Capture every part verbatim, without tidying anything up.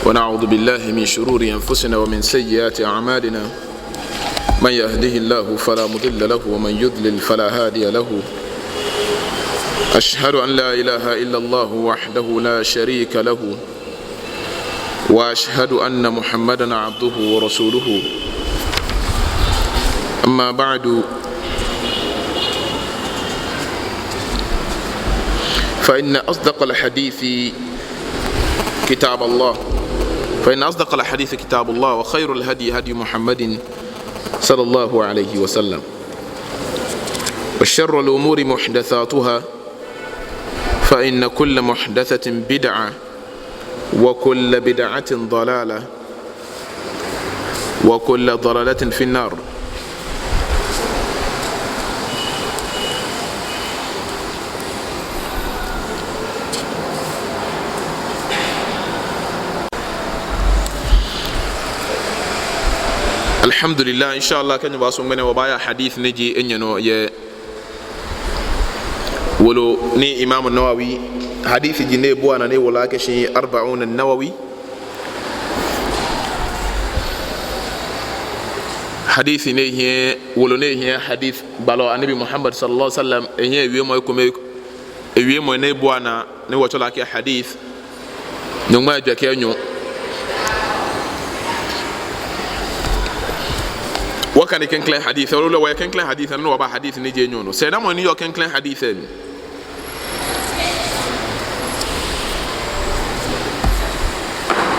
ونعوذ بالله من شرور أنفسنا ومن سيئات أعمالنا. من يهده الله فلا مضل له ومن يضلل فلا هادي له. أشهد أن لا إله إلا الله وحده لا شريك له. وأشهد أن محمدا عبده ورسوله. أما بعد، فإن أصدق الحديث كتاب الله، فإن أصدق الحديث كتاب الله، وخير الهدي هدي محمد صلى الله عليه وسلم، وشر الأمور محدثاتها، فإن كل محدثة بدعة، وكل بدعة ضلالة، وكل ضلالة في النار. Alhamdulillah, inshallah, kɛ Nyɔŋmɔ sumɔ ŋmɛnɛ wɔbaaya hadith ni ji enyɔ nɔ yɛ wolo ni Imam Nawawi, hadith ji ni ebuaa naa ni ewo lɛ akɛ shi Arba'un Nawawi. Hadith ni hiɛ, wolo ni hiɛ hadith gbalɔ Anabi Muhammad sallallahu alaihi wasallam, ehiɛ ewiemɔ ekome, ewiemɔ ni ebuaa naa ni wɔtsɛɔ lɛ akɛ hadith nyɔŋmai ejwɛ kɛ enyɔ. Wɔkane klɛŋklɛŋ hadith, wolo lɛ wɔyɛ klɛŋklɛŋ hadith, ni wɔbaa hadith ni ji enyɔ nɔ. Sɛɛnamɔ ni yɔɔ klɛŋklɛŋ hadith lɛ mli.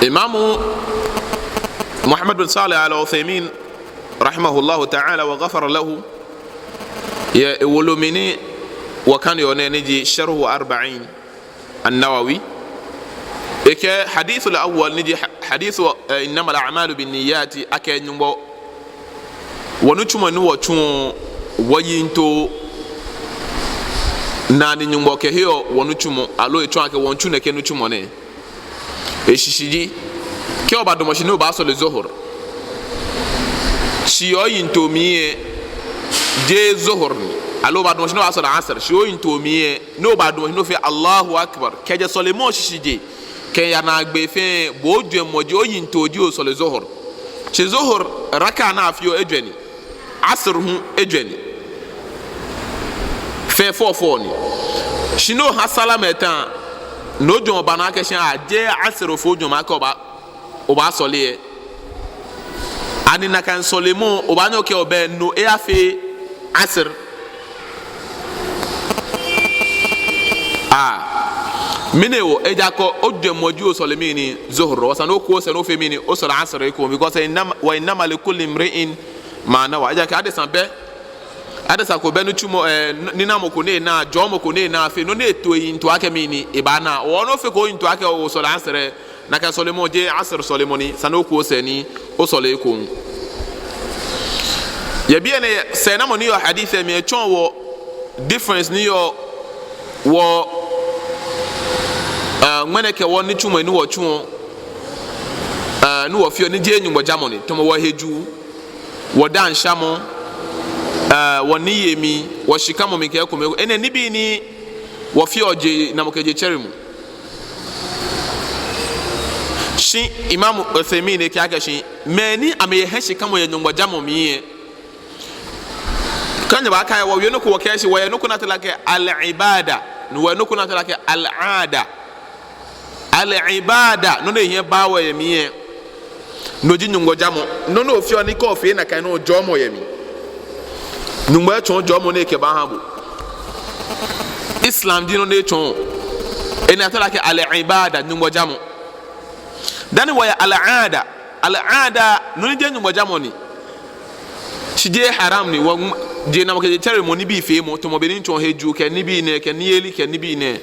Imam Muhammad bin Salih Al-Uthaymin, rahimahullahu ta'ala wa ghafara lahu, yɛ ewolo mli ni wɔkaneɔ nɛɛ ni ji Sharhu Arba'in An-Nawawi, ekɛɛ hadithul awwal ni ji ha-, hadithu, eh, innamal a'malu binniyati, akɛ Nyɔŋmɔ, wɔnitsumɔ ni wɔtsuɔ, wɔyiŋtoo naa ni Nyɔŋmɔ kɛheɔ wɔnitsumɔ, aloo etsɔɔ akɛ wɔmiitsu nɛkɛ nitsumɔ nɛɛ. Eshishi ji, kɛ obaadamɔ shi ni obaasɔle Zuhur, shi oyiŋtoo mli lɛ, jeee Zuhur ni, aloo obaadamɔ shi ni obaasɔle Asr, shi oyiŋtoo mli lɛ, ni obaadamɔ shi ni ofee Allahu Akbar, kɛjɛ sɔlemɔ shishijee kɛya naagbee fɛɛ, bo ojwɛŋmɔ ji oyiŋtoo ji osɔle Zuhur. Shi Zuhur raka ni afeɔ ejwɛ ni, Asr hu ejwɛ ni. Fɛɛ fɔfɔɔ ni. Shi ni oha salama eta, ni ojwɛŋmɔ ba naa akɛ shi a, jeee Asr ofee ojwɛŋmɔ akɛ obaa, obaasɔle lɛ. Ani nakai sɔlemɔ, obaanyɛ okɛɛ obɛ no eyafee Asr? Aa. Mɛni hewɔ? Ejaakɛ ojwɛŋmɔ ji osɔle mɛni? Zuhur. Esa ni oku osɛɛ ni ofee mɛni? Osɔle Asr ekoŋŋ. Because innama, wa innama likulli imri'in ma nawa. Ejaakɛ adesa bɛ, adesa ko bɛ nitsumɔ, eh, n-, ninamɔ ko ni ena, jɔɔmɔ ko ni ena afee. Nɔ ni eto eyiŋtoo akɛ mɛni? Ebaana. Hewɔ ni ofeko oyiŋtoo akɛ osɔle Asr, nakai sɔlemɔ jeee Asr sɔlemɔ ni, esa ni oku osɛɛ ni osɔle ekoŋŋ. Yɛ biɛ nɛɛ, sɛɛnamɔ ni yɔɔ hadith lɛ mli etsɔɔ wɔ difference ni yɔɔ wɔ, eh, ŋmɛnɛ kɛ wɔnitsumɔ ni wɔtsuɔ, eh, ni wɔfeɔ ni jeee Nyɔŋmɔ jamɔ ni, tamɔ wɔ hejuu, wɔ daaŋ shamɔ, eh, wɔ niyenii, wɔ shikamɔ mli kɛ ekome. Enɛ nibii ni wɔfeɔ jenamɔ kɛ jetsɛremɔ. Shi Imam Uthaymin ekɛɛ akɛ shi mɛi ni amɛhe shikamɔ yɛ Nyɔŋmɔ jamɔ mli lɛ, kɛ nyɛbakai, wɔwie nɔ ko wɔkɛɛ shi wɔyɛ nɔ ko ni atsɛɔ lɛ akɛ al-ibada, ni wɔyɛ nɔ ko ni atsɛɔ lɛ akɛ al-ada. Al-ibada, nɔ ni ehiɛ baawɛ yɛ mli lɛ, no ji Nyɔŋmɔ jamɔ. Nɔ ni ofeɔ ni kɛ ofee nakai no jɔɔmɔ yɛ mli. Nyɔŋmɔ etsɔɔ jɔɔmɔ ni ekɛbaaha bo. Islam ji nɔ ni etsɔɔ. Enɛ atsɛɔ lɛ akɛ al-ibada, Nyɔŋmɔ jamɔ. Dani wɔyɛ al-ada. Al-ada, nɔ ni jeee Nyɔŋmɔ jamɔ ni. Shi jeee haram ni, wɔ, jenamɔ kɛ jetsɛremɔ nibii feemɔ, tamɔ bɔ ni mitsɔɔ hejuu kɛ nibii nɛɛ, kɛ niyeli kɛ nibii nɛɛ.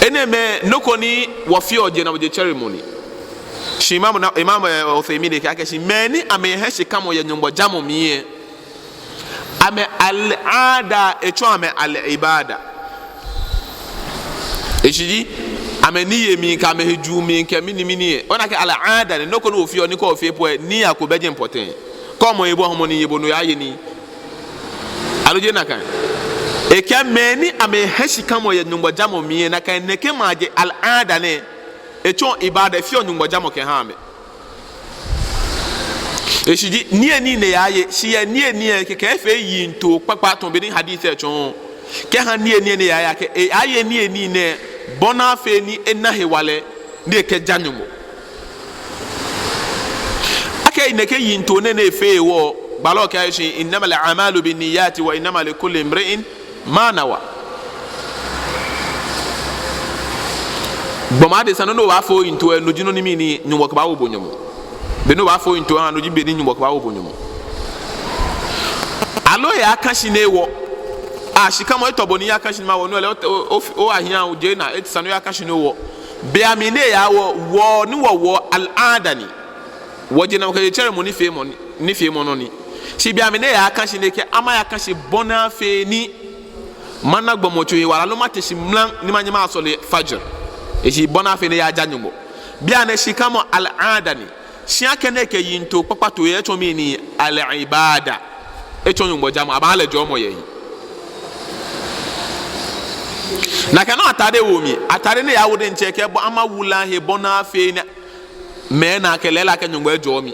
Enɛɛmɛi, nɔ ko ni wɔfeɔ jenamɔ jetsɛremɔ ni. Shi Imam na, Imam, eh, Uthaymin ekɛɛ akɛ shi mɛi ni amɛhe shikamɔ yɛ Nyɔŋmɔ jamɔ mli lɛ, amɛ al-ada etsɔɔ amɛ al-ibada. Eshishi ji, amɛ niyenii kɛ amɛ hejuu mli kɛ mɛni mɛni lɛ. Ona akɛ al-ada ni, nɔ ko ni ofeɔ ni kɛ ofee po lɛ, niyya ko bɛ jɛi pɔtɛɛ. Kɛ omɔ yɛ bo, omɔ ni yɛ bo, no yaaye nii. Aloo jeee nakai? Ekɛɛ mɛi ni amɛhe shikamɔ yɛ Nyɔŋmɔ jamɔ mli lɛ, nakai nɛkɛ maje al-ada nɛɛ, Etsɔɔ ibada, efeɔ Nyɔŋmɔ jamɔ kɛhaa amɛ. Eshishi ji niyenii ni eyaaye, shi yɛ niyenii lɛ kɛkɛ efee yiŋtoo kpakpa tamɔ bɔ ni hadith lɛ tsɔɔ. Kɛha niyenii ni eyaaye akɛ, eyaaye niyenii nɛɛ bɔ ni afee ni ena hewalɛ ni ekɛja Nyɔŋmɔ. Akɛni nɛkɛ yiŋtoo nɛɛ ni efee hewɔ, gbalɔ kɛɛ akɛshi, "Innamal a'malu binniyati wa innama likulli imri'in ma nawa." Gbɔmɔ adesa, nɔ ni obaafee oyiŋtoo lɛ, no ji nɔ ni mɛni Nyɔŋmɔ kɛbaawo bo nyɔmɔ. Bɔ ni obaafee oyiŋtoo lɛ, no ji bɔ ni Nyɔŋmɔ kɛbaawo bo nyɔmɔ. Aloo eyaakã shi ni ewɔ. A, shikamɔ etɔ bo ni eyaakã shi ni ewɔ, no lɛ, o, o, o, o, ahiɛ, o, je na, esa ni oyaakã shi ni owɔ. Beiaŋ ni eyaawɔ, wɔ ni wɔwɔɔ al'ada ni. Wɔjie nɔ kɛjɛ tsɛremɔ nifeemɔ ni, nifeemɔ nɔ ni. Shi beiaŋ ni eyaakã shi ni ekɛɛ, ama yakã shi bɔ ni afee ni mana gbɔmɔtso hewalɛ, aloo mate shi mra ni manyɛ masɔle fajr. Eshishi bɔ ni afee ni eyaja Nyɔŋmɔ. Beiaŋ shikamɔ al'ada ni. Shi akɛni ekɛ yiŋtoo kpakpa to he, etsɔɔ mɛni? Al'ibada. Etsɔɔ Nyɔŋmɔ jamɔ, abaaha lɛ jɔɔmɔ yɛ he. Nakai nɔŋŋ atade wo mli, atade ni eyawo diɛŋtsɛ kɛ bɔ ama wula he bɔ ni afee ni mɛi ana akɛ lɛɛlɛŋ akɛ Nyɔŋmɔ ejɔɔ mi.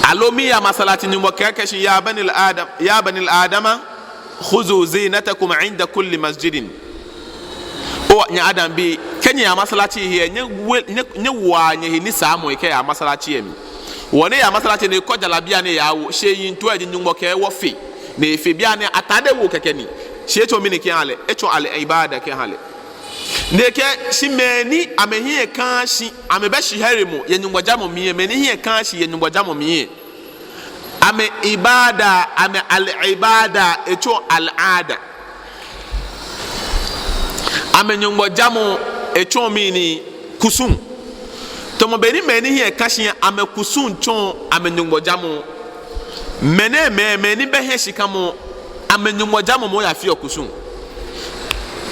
Aloo miiya masalaci, Nyɔŋmɔ kɛɛ akɛshi, "Ya bani Adam, ya bani Adama, khuzu zinatakum inda kulli masjidin." O nyɛ Adam bii, kɛ nyɛyaa masalaci he lɛ, nyɛwo, nyɛ, nyɛwoa nyɛhe nisaamɔi kɛyaa masalaci lɛ mli. Wɔ ni yaa masalaci lɛ, ni ekɔ jalabia ni eyawo, shi eyiŋtoo lɛ ji Nyɔŋmɔ kɛɛ wɔfee. Ni efee, beiaŋ atade wo kɛkɛ ni. Shi etsɔɔ mɛni kɛha lɛ? Etsɔɔ al'ibada kɛha lɛ. Ni ekɛɛ shi mɛi ni amɛhiɛ kãaa shi, amɛbɛ shihɛremɔ yɛ Nyɔŋmɔ jamɔ mli lɛ, mɛi ni hiɛ kãaa shi yɛ Nyɔŋmɔ jamɔ mli lɛ, amɛ ibada, amɛ al'ibada, etsɔɔ al'ada. Amɛ Nyɔŋmɔ jamɔ, etsɔɔ mɛni? Kusum. Tamɔ bɔ ni mɛi ni hiɛ kã shi lɛ, amɛkusum tsɔɔ amɛ Nyɔŋmɔ jamɔ. Mɛnɛmɛi, mɛi ni bɛ hiɛshikamɔ, amɛ Nyɔŋmɔ jamɔ moŋ yafeɔ kusum.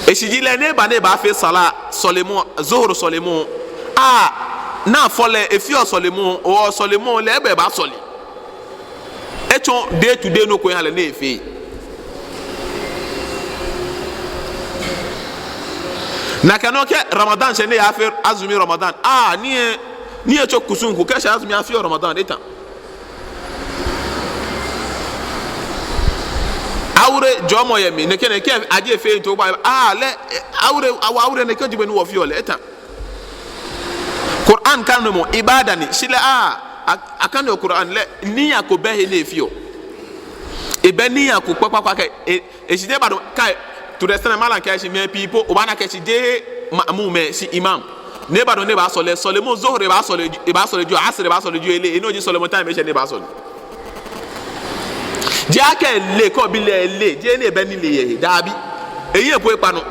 Eshishi ji lɛ ni eba ni ebaafee sala sɔlemɔ, Zuhur sɔlemɔ. A, ni afɔ lɛ, efeɔ sɔlemɔ, o sɔlemɔ lɛ, ebɛ ebaasɔle. Etsɔɔ day to day nɔ ko eha lɛ ni efee. Nakai nɔŋŋ kɛ Ramadan shɛ ni eyaafee azumi Ramadan. A, ni e, ni etsɔ kusum ko kɛ eshɛ azumi afeɔ Ramadan, etã. Aure jɔɔmɔ yɛ mli, nɛkɛ nɛkɛ, aji efee nto ba, a, lɛ, e, aure, awa aure nɛkɛ ji bɔ ni wɔfeɔ lɛ, etã. Qur'an kanemɔ, ibada ni, shi lɛ, a, a, akaneɔ Qur'an lɛ, niyya ko bɛ he ni efeɔ. Ebɛ niyya ko kpakpa kpakpa kɛ, e, eshishi ni eba dɔŋŋ, kai, to the extent malam kɛɛ shi mɛi pii po, obaana akɛshi jeee ma'mum, shi imam. Ni eba dɔŋŋ ni ebaasɔle, sɔlemɔ Zuhur ebaasɔle, ebaasɔle jio, Asr ebaasɔle jio, eleee, enɔ ji sɔlemɔ time eshɛ ni ebaasɔle. Jeee akɛ eleee, kɛ obi lɛ eleee, jeee ni ebɛ nilee yɛ he, dabi. Ehiɛ po ekpa nɔ.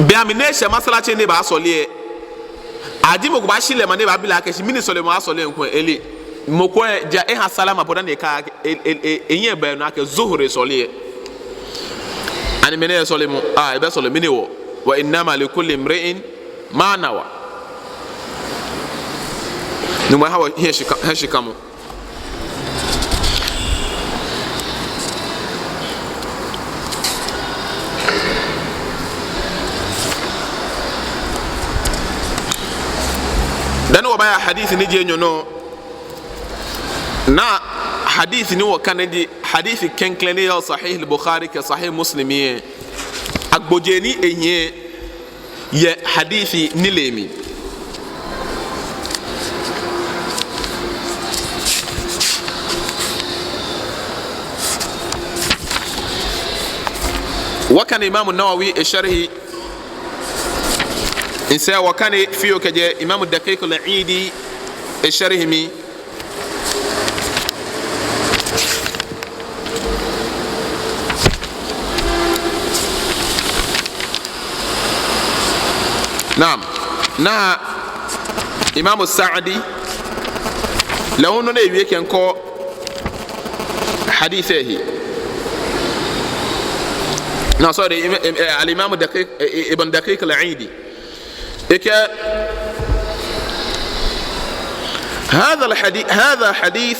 Beiaŋ ni eshɛ masalaci ni ebaasɔle lɛ, aji mɔ ko baashi lɛ ma ni ebaabi lɛ akɛshi mɛni sɔlemɔ asɔle ŋkwɛ, eleee. Mɔ ko lɛ, ja eha salama po dani eka, e, e, e, ehiɛ bɛ nɔ akɛ Zuhur esɔle lɛ. Ani mɛnɛ esɔlemɔ, a, ebɛ sɔlemɔ, mɛni hewɔ? Wa innama likulli imri'in ma nawa. Nyɔŋmɔ aha wɔ hiɛshika, hiɛshikamɔ. Dani wɔbaaya hadith ni ji enyɔ nɔ. Naa hadith ni wɔkane ji hadith klɛŋklɛŋ ni yɔɔ Sahih al-Bukhari kɛ Sahih Muslim lɛ. Agbojee ni ehiɛ yɛ hadith nilee mli. Wɔkane Imam Nawawi esharhi, nsɛ wɔkane fioo kɛjɛ Imam Daqiq al-Eid esharhi mli. Naam. Naa Imam Sa'di, lɛ hu nɔ ni ewie kɛkɔ hadith lɛ he. No, sorry, im-, im-, eh, al-Imam Daqiq, eh, Ibn Daqiq al-Eid. Ekɛɛ, هذا الحديث، هذا حديث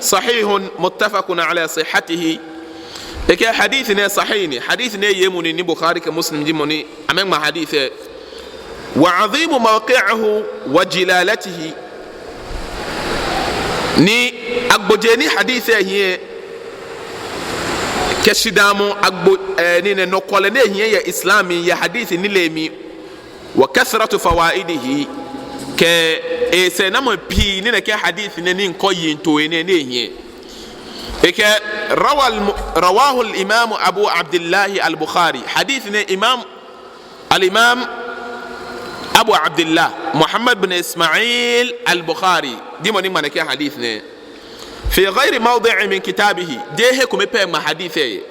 صحيح متفق على صحته. Ekɛɛ hadith nɛɛ sahih ni, hadith nɛɛ yɛ mɔ ni, ni Bukhari kɛ Muslim ji mɔ ni amɛŋma hadith lɛ. Wa adhimu mawqi'ihi wa jalalatihi. Ni agbojee ni hadith lɛ hiɛ, kɛ shidaamɔ agbo, eh, ni nɛ nɔkwɔlɛ ni ehiɛ yɛ Islam mli, yɛ hadith nilee mli. Wa kathratu fawaidihi, kɛ esɛɛnamɔ pii ni nɛkɛ hadith nɛɛ ni mikɔ yiŋtoo nɛɛ ni ehiɛ. Ekɛɛ rawal mu-, rawahu al-Imam Abu Abdillah al-Bukhari. Hadith nɛɛ Imam, al-Imam Abu Abdillah Muhammad bin Ismail al-Bukhari ji mɔ ni ŋma nɛkɛ hadith nɛɛ. Fi ghayri mawdi'in min kitabihi. Jeee he kome pɛ eŋma hadith lɛ yɛ.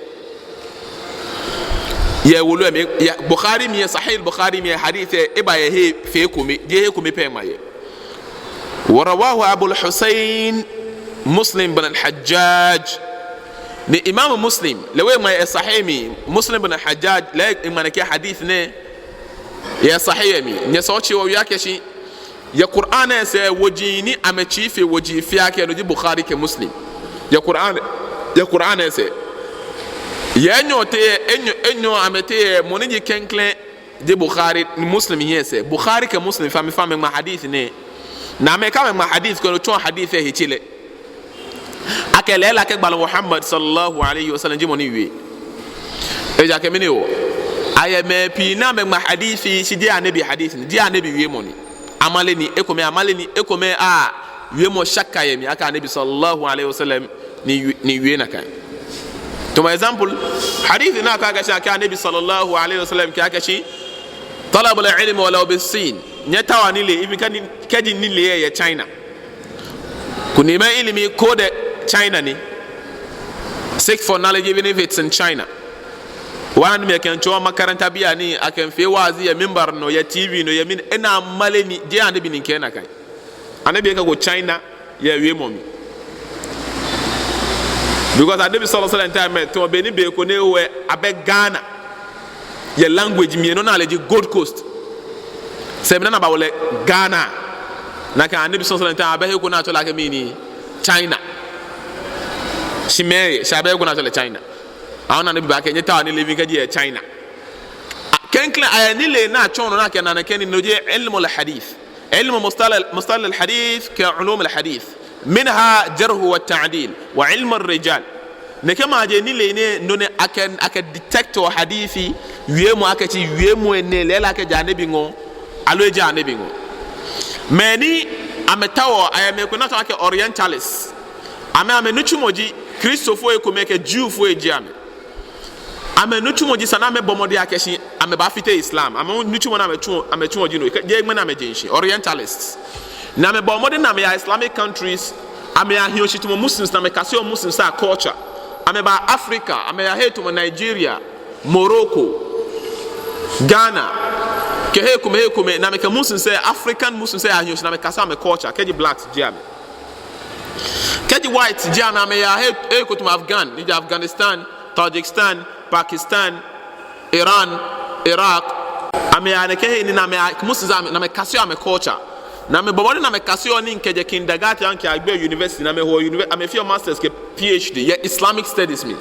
Yɛ wolo lɛ mli, yɛ Bukhari mli, yɛ Sahih al-Bukhari mli, hadith lɛ eba yɛ he fe kome, jeee he kome pɛ eŋma yɛ. Wa rawahu Abul Husayn Muslim bin al-Hajjaj. Ni Imam Muslim, lɛ hu eŋma yɛ Sahih mli, Muslim bin al-Hajjaj, lɛ hu eŋma nɛkɛ hadith nɛɛ yɛ Sahih mli. Nyɛsɛɛ otsi owie akɛ shi yɛ Qur'an lɛ sɛɛ, woji ni amɛtsii fe woji fɛɛ akɛ no ji Bukhari kɛ Muslim. Yɛ Qur'an, yɛ Qur'an lɛ sɛɛ. Yɛ enyɔ teŋ, enyɔ, enyɔ amɛteŋ, mɔ ni ji klɛŋklɛŋ ji Bukhari, ni Muslim hiɛ sɛɛ. Bukhari kɛ Muslim fɛɛ amɛ, fɛɛ amɛŋma hadith nɛɛ. Ni amɛ kɛ amɛŋma hadith ko no tsɔɔ hadith lɛ he tse lɛ. Akɛ lɛɛlɛŋ akɛ gbalɔ Muhammad sallallahu alayhi wa sallam ji mɔ ni wie. Ejaakɛ mɛni hewɔ? Ayɛ mɛi pii ni amɛŋma hadith shi jeee Annabi hadith ni, jeee Annabi wiemɔ ni. Amale ni, ekomɛi amale ni, ekomɛi awiemɔ shakka yɛ mli akɛ Annabi sallallahu alayhi wa sallam ni wie, ni wie nakai. Tamɔ example, hadith ni akɛɔ akɛ shi akɛ Annabi sallallahu alayhi wa sallam kɛɛ akɛ shi, "Talabul ilmi walaw bis-Sin." Nyɛtaoa nilee, even kɛ ni-, kɛji nilee lɛ yɛ China. Kunema ilimi ko da China ni. Seek for knowledge even if it's in China. Wani mi kɛ ncho makaranta biɛ ni akɛfee waazi yɛ mimbar nɔ, yɛ T V nɔ, yɛ mɛni, ena amale ni, jeee Annabi ni kɛɛ nakai. Annabi kɛɛ ko China yɛ wiemɔ mli. Because Annabi sallallahu alayhi wa sallam time lɛ, tamɔ be ni be ko ni eho lɛ, abɛ Ghana. Yɛ language mli lɛ, no naa lɛ ji Gold Coast. Sɛɛ mina na ba wɔ lɛ Ghana. Nakai Annabi sallallahu alayhi wa sallam time lɛ, abɛ he ko ni atsɛɔ lɛ akɛ mɛni, China. Shi mɛɛ, shi abɛ he ko ni atsɛɔ lɛ China. Awo ni Annabi ba akɛ nyɛtaoa nilee even kɛji yɛ China. A, klɛŋklɛŋ ayɛ nilee ni atsɔɔ nɔ ni akɛna nɛkɛ nii, no ji ilmul hadith. Ilmu mustalah, mustalah al-hadith kɛ ulum al-hadith. Minha jarh wa ta'dil wa ilmu ar-rijal. Nɛkɛ maji nilee nɛɛ, no nɛɛ akɛ, akɛ detect-ɔ hadith wiemɔ akɛ shi wiemɔ nɛɛ lɛɛlɛŋ akɛ ja Annabi ŋɔɔ, aloo ejaaa Annabi ŋɔɔ. Mɛi ni amɛtaoɔ, ayɛ mɛi komɛi ni atsɛɔ akɛ Orientalists. Amɛ, amɛnitsumɔ ji, Kristofoi komɛi kɛ Jewfoi ji amɛ. Amɛnitsumɔ ji esa ni amɛbɔ mɔdɛŋ akɛ shi amɛbaafite Islam. Amɛnitsumɔ ni amɛtsuɔ, amɛtsuɔ ji no, jeee ŋmɛnɛ amɛje shishi, Orientalists. Ni amɛbɔ mɔdɛŋ ni amɛya Islamic countries, amɛyahiɔ shi tamɔ Muslims, ni amɛkaseɔ Muslims a culture. Amɛba Africa, amɛya he tamɔ Nigeria, Morocco, Ghana, kɛ he komɛi, he komɛi, ni amɛkɛ Muslims lɛ, African Muslims lɛ yahiɔ shi ni amɛkaseɔ amɛ culture, kɛji blacks ji amɛ. Kɛji whites ji amɛ, amɛya he, he ko tamɔ Afghan, ni ji Afghanistan, Tajikistan, Pakistan, Iran, Iraq. Amɛya nɛkɛ hei nɛɛ ni amɛ Muslims amɛ, ni amɛkaseɔ amɛ culture. Ni amɛbɔ mɔdɛŋ ni amɛkaseɔ nii kɛjɛ kindergarten kɛyagbe university, ni amɛhoɔ univer-, amɛfeɔ masters kɛ P H D yɛ Islamic studies mli.